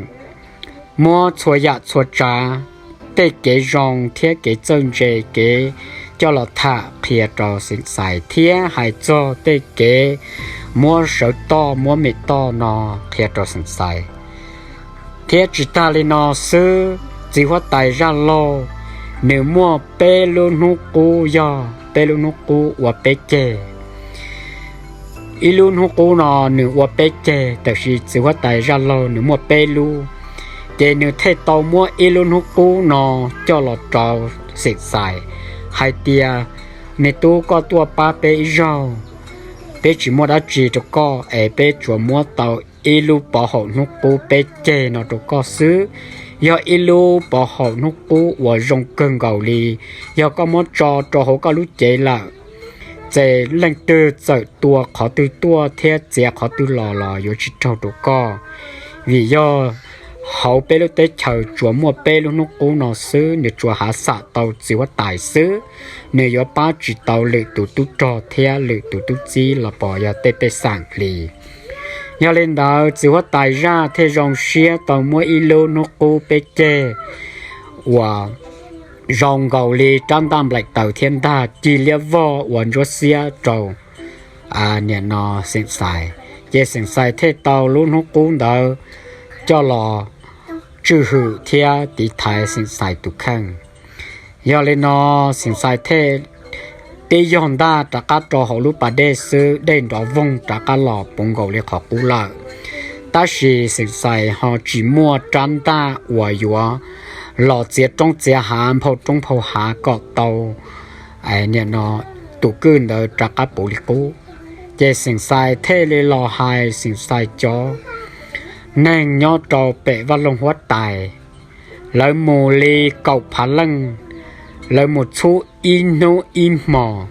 muab txhua yam txhua tsav, tej kev zoo thiab kev txawj ntse kev coj los tham qhia rau Xeem Xais, thiab hais txog tej kev muab sawv toj muab me toj no qhia rau Xeem Xais. Thiab tsis tag li no xwb, txiv huab tais zaj laug nws muaj peb lub hnub qub, yog peb lub hnub qub ua peb ceg. Ib lub hnub qub no nws ua peb ceg, tab sis txiv huab tais zaj laug nws muaj peb lub, ces nws thiaj tau muab ib lub hnub qub no coj los rau Xeem Xais hais tias, me tub, koj tuaj pab peb ib zaug, peb tsis muaj dab tsi rau koj es peb tsuas muab tau ib lub pov haum hnub qub peb ceg no rau koj xwb. Yog ib lub pov haum hnub qub uas zoo kawg nkaus li, yog koj muab tso rau hauv koj lub cev lawm, ces leej twg txawm tua qhov twg tuaj thiab txiav qhov twg los los yuav tsis raug rau koj, vim yog hauv peb lub teb chaws tsuas muaj peb lub hnub qub no xwb, nws tsuas hav xam tau txiv huab tais xwb, nws yuav pab tsis tau lwm tus tub rog thiab lwm tus tub txib los pos yog tej pej xeem li. Yog li ntawd txiv huab tais zaj thiaj zoo siab tau muab ib lub hnub qub peb ceg uas zoo nkaus li rab ntaj nplaim taws thiab ntag cig liab vog ua ntsuab xiab rau nim no Xeem Xais, ces Xeem Xais thiaj tau lub hnub qub ntawd coj los tswj hwm thiab tiv thaiv Xeem Xais tus kheej. Yog li no Xeem Xais thiaj tib yog ntaj rov qab rau hauv lub pas dej xwb, dej nrov voog rov qab los puv nkaus li qhov qub lawm. Tab sis Xeem Xais ho tsis muaj rab ntaj uas yuav los txiav roob txiav hav nphau roob nphau hav kom tau nim no tus kwj ntawd rov qab puv li qub. Ces Xeem Xais thiaj li los hais Xeem Xais cov neeg nyob rau pem vaj loog huab tais, lawv mus li kaum phav leej, lawv mus txhub ib hnub ib hmos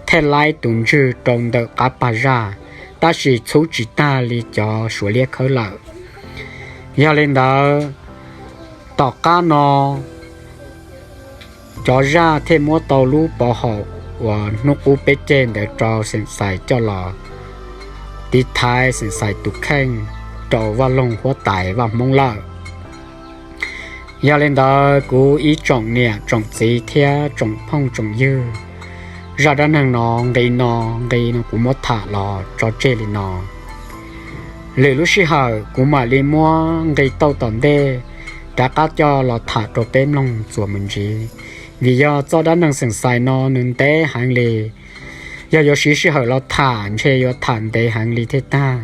thiaj laib tus ntswg rau ntawm qab pag zaj, tab sis txhub tsis tag li cov Suav liab khawb lawm. Yog li ntawd, tom qab no cov zaj thiaj muab tau lub pov haum uas hnub qub peb ceg ntawd rau Xeem Xais coj los tiv thaiv Xeem Xais tus kheej rau vaj loog huab tais Vaj Hmoob lawm. Yog li ntawd kuv ib tsoom niam tsoom txiv thiab tsoom phooj tsoom ywg, zaj dab neeg no, nqi no, nqi no kuv muab tham los tso tseg li no. Lwm lub sij hawm kuv mam li muab nqi tauj tom ntej rov qab coj los tham rau peb mloog txuas mus ntxiv, vim yog txoj dab neeg Xeem Xais no nws ntev heev li. Yog yuav siv sij hawm los tham ntshe yuav tham ntev heev li thiaj tag,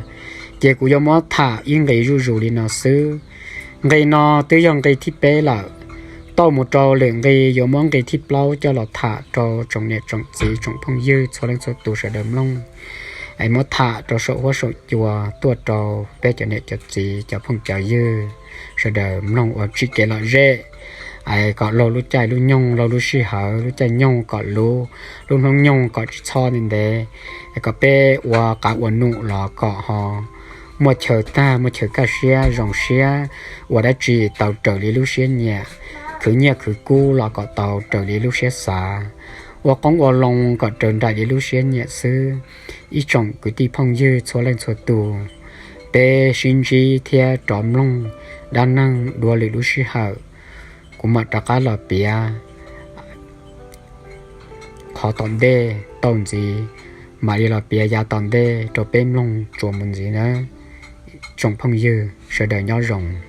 ces kuv yuav muab tham ib nqi zuj zus li no xwb. Nqi no twb yog nqi thib peb lawm. Tauj mus rau lwm nqi yuav muab nqi thib plaub coj los tham rau tsoom niam tsoom txiv tsoom phooj ywg txhua leej txhua tus sawv daws mloog, es muab tham rau saum huab saum cua tuaj rau peb cov niam cov txiv cov phooj cov ywg sawv daws mloog ua tsim kev lom zem, es kom laug lub caij lub nyoog, laug lub sij hawm, lub caij nyoog kom luv, lub hnub nyoog kom tsis txhob ntev ntev, es kom peb ua qav ua num los kom ho muaj chaw tag, muaj chaw kaj siab zoo siab, ua dab tsi tau raws li lub siab nyiam, khwv nyiaj khwv kub los kom tau raws li lub siab xav, ua qoob ua loo kom raws nraim li lub siab nyiam xwb. Ib tsoom kwv tij phooj ywg txhua leej txhua tus, peb sib ntsib thiab rov mloog dab neeg dua lwm lub sij hawm. Kuv mam rov qab los piav qhov tom ntej tau ntxiv, mam li los piav yav tom ntej rau peb mloog tsuas mus ntxiv nawb. Tsoom phooj ywg sawv daws nyob zoo.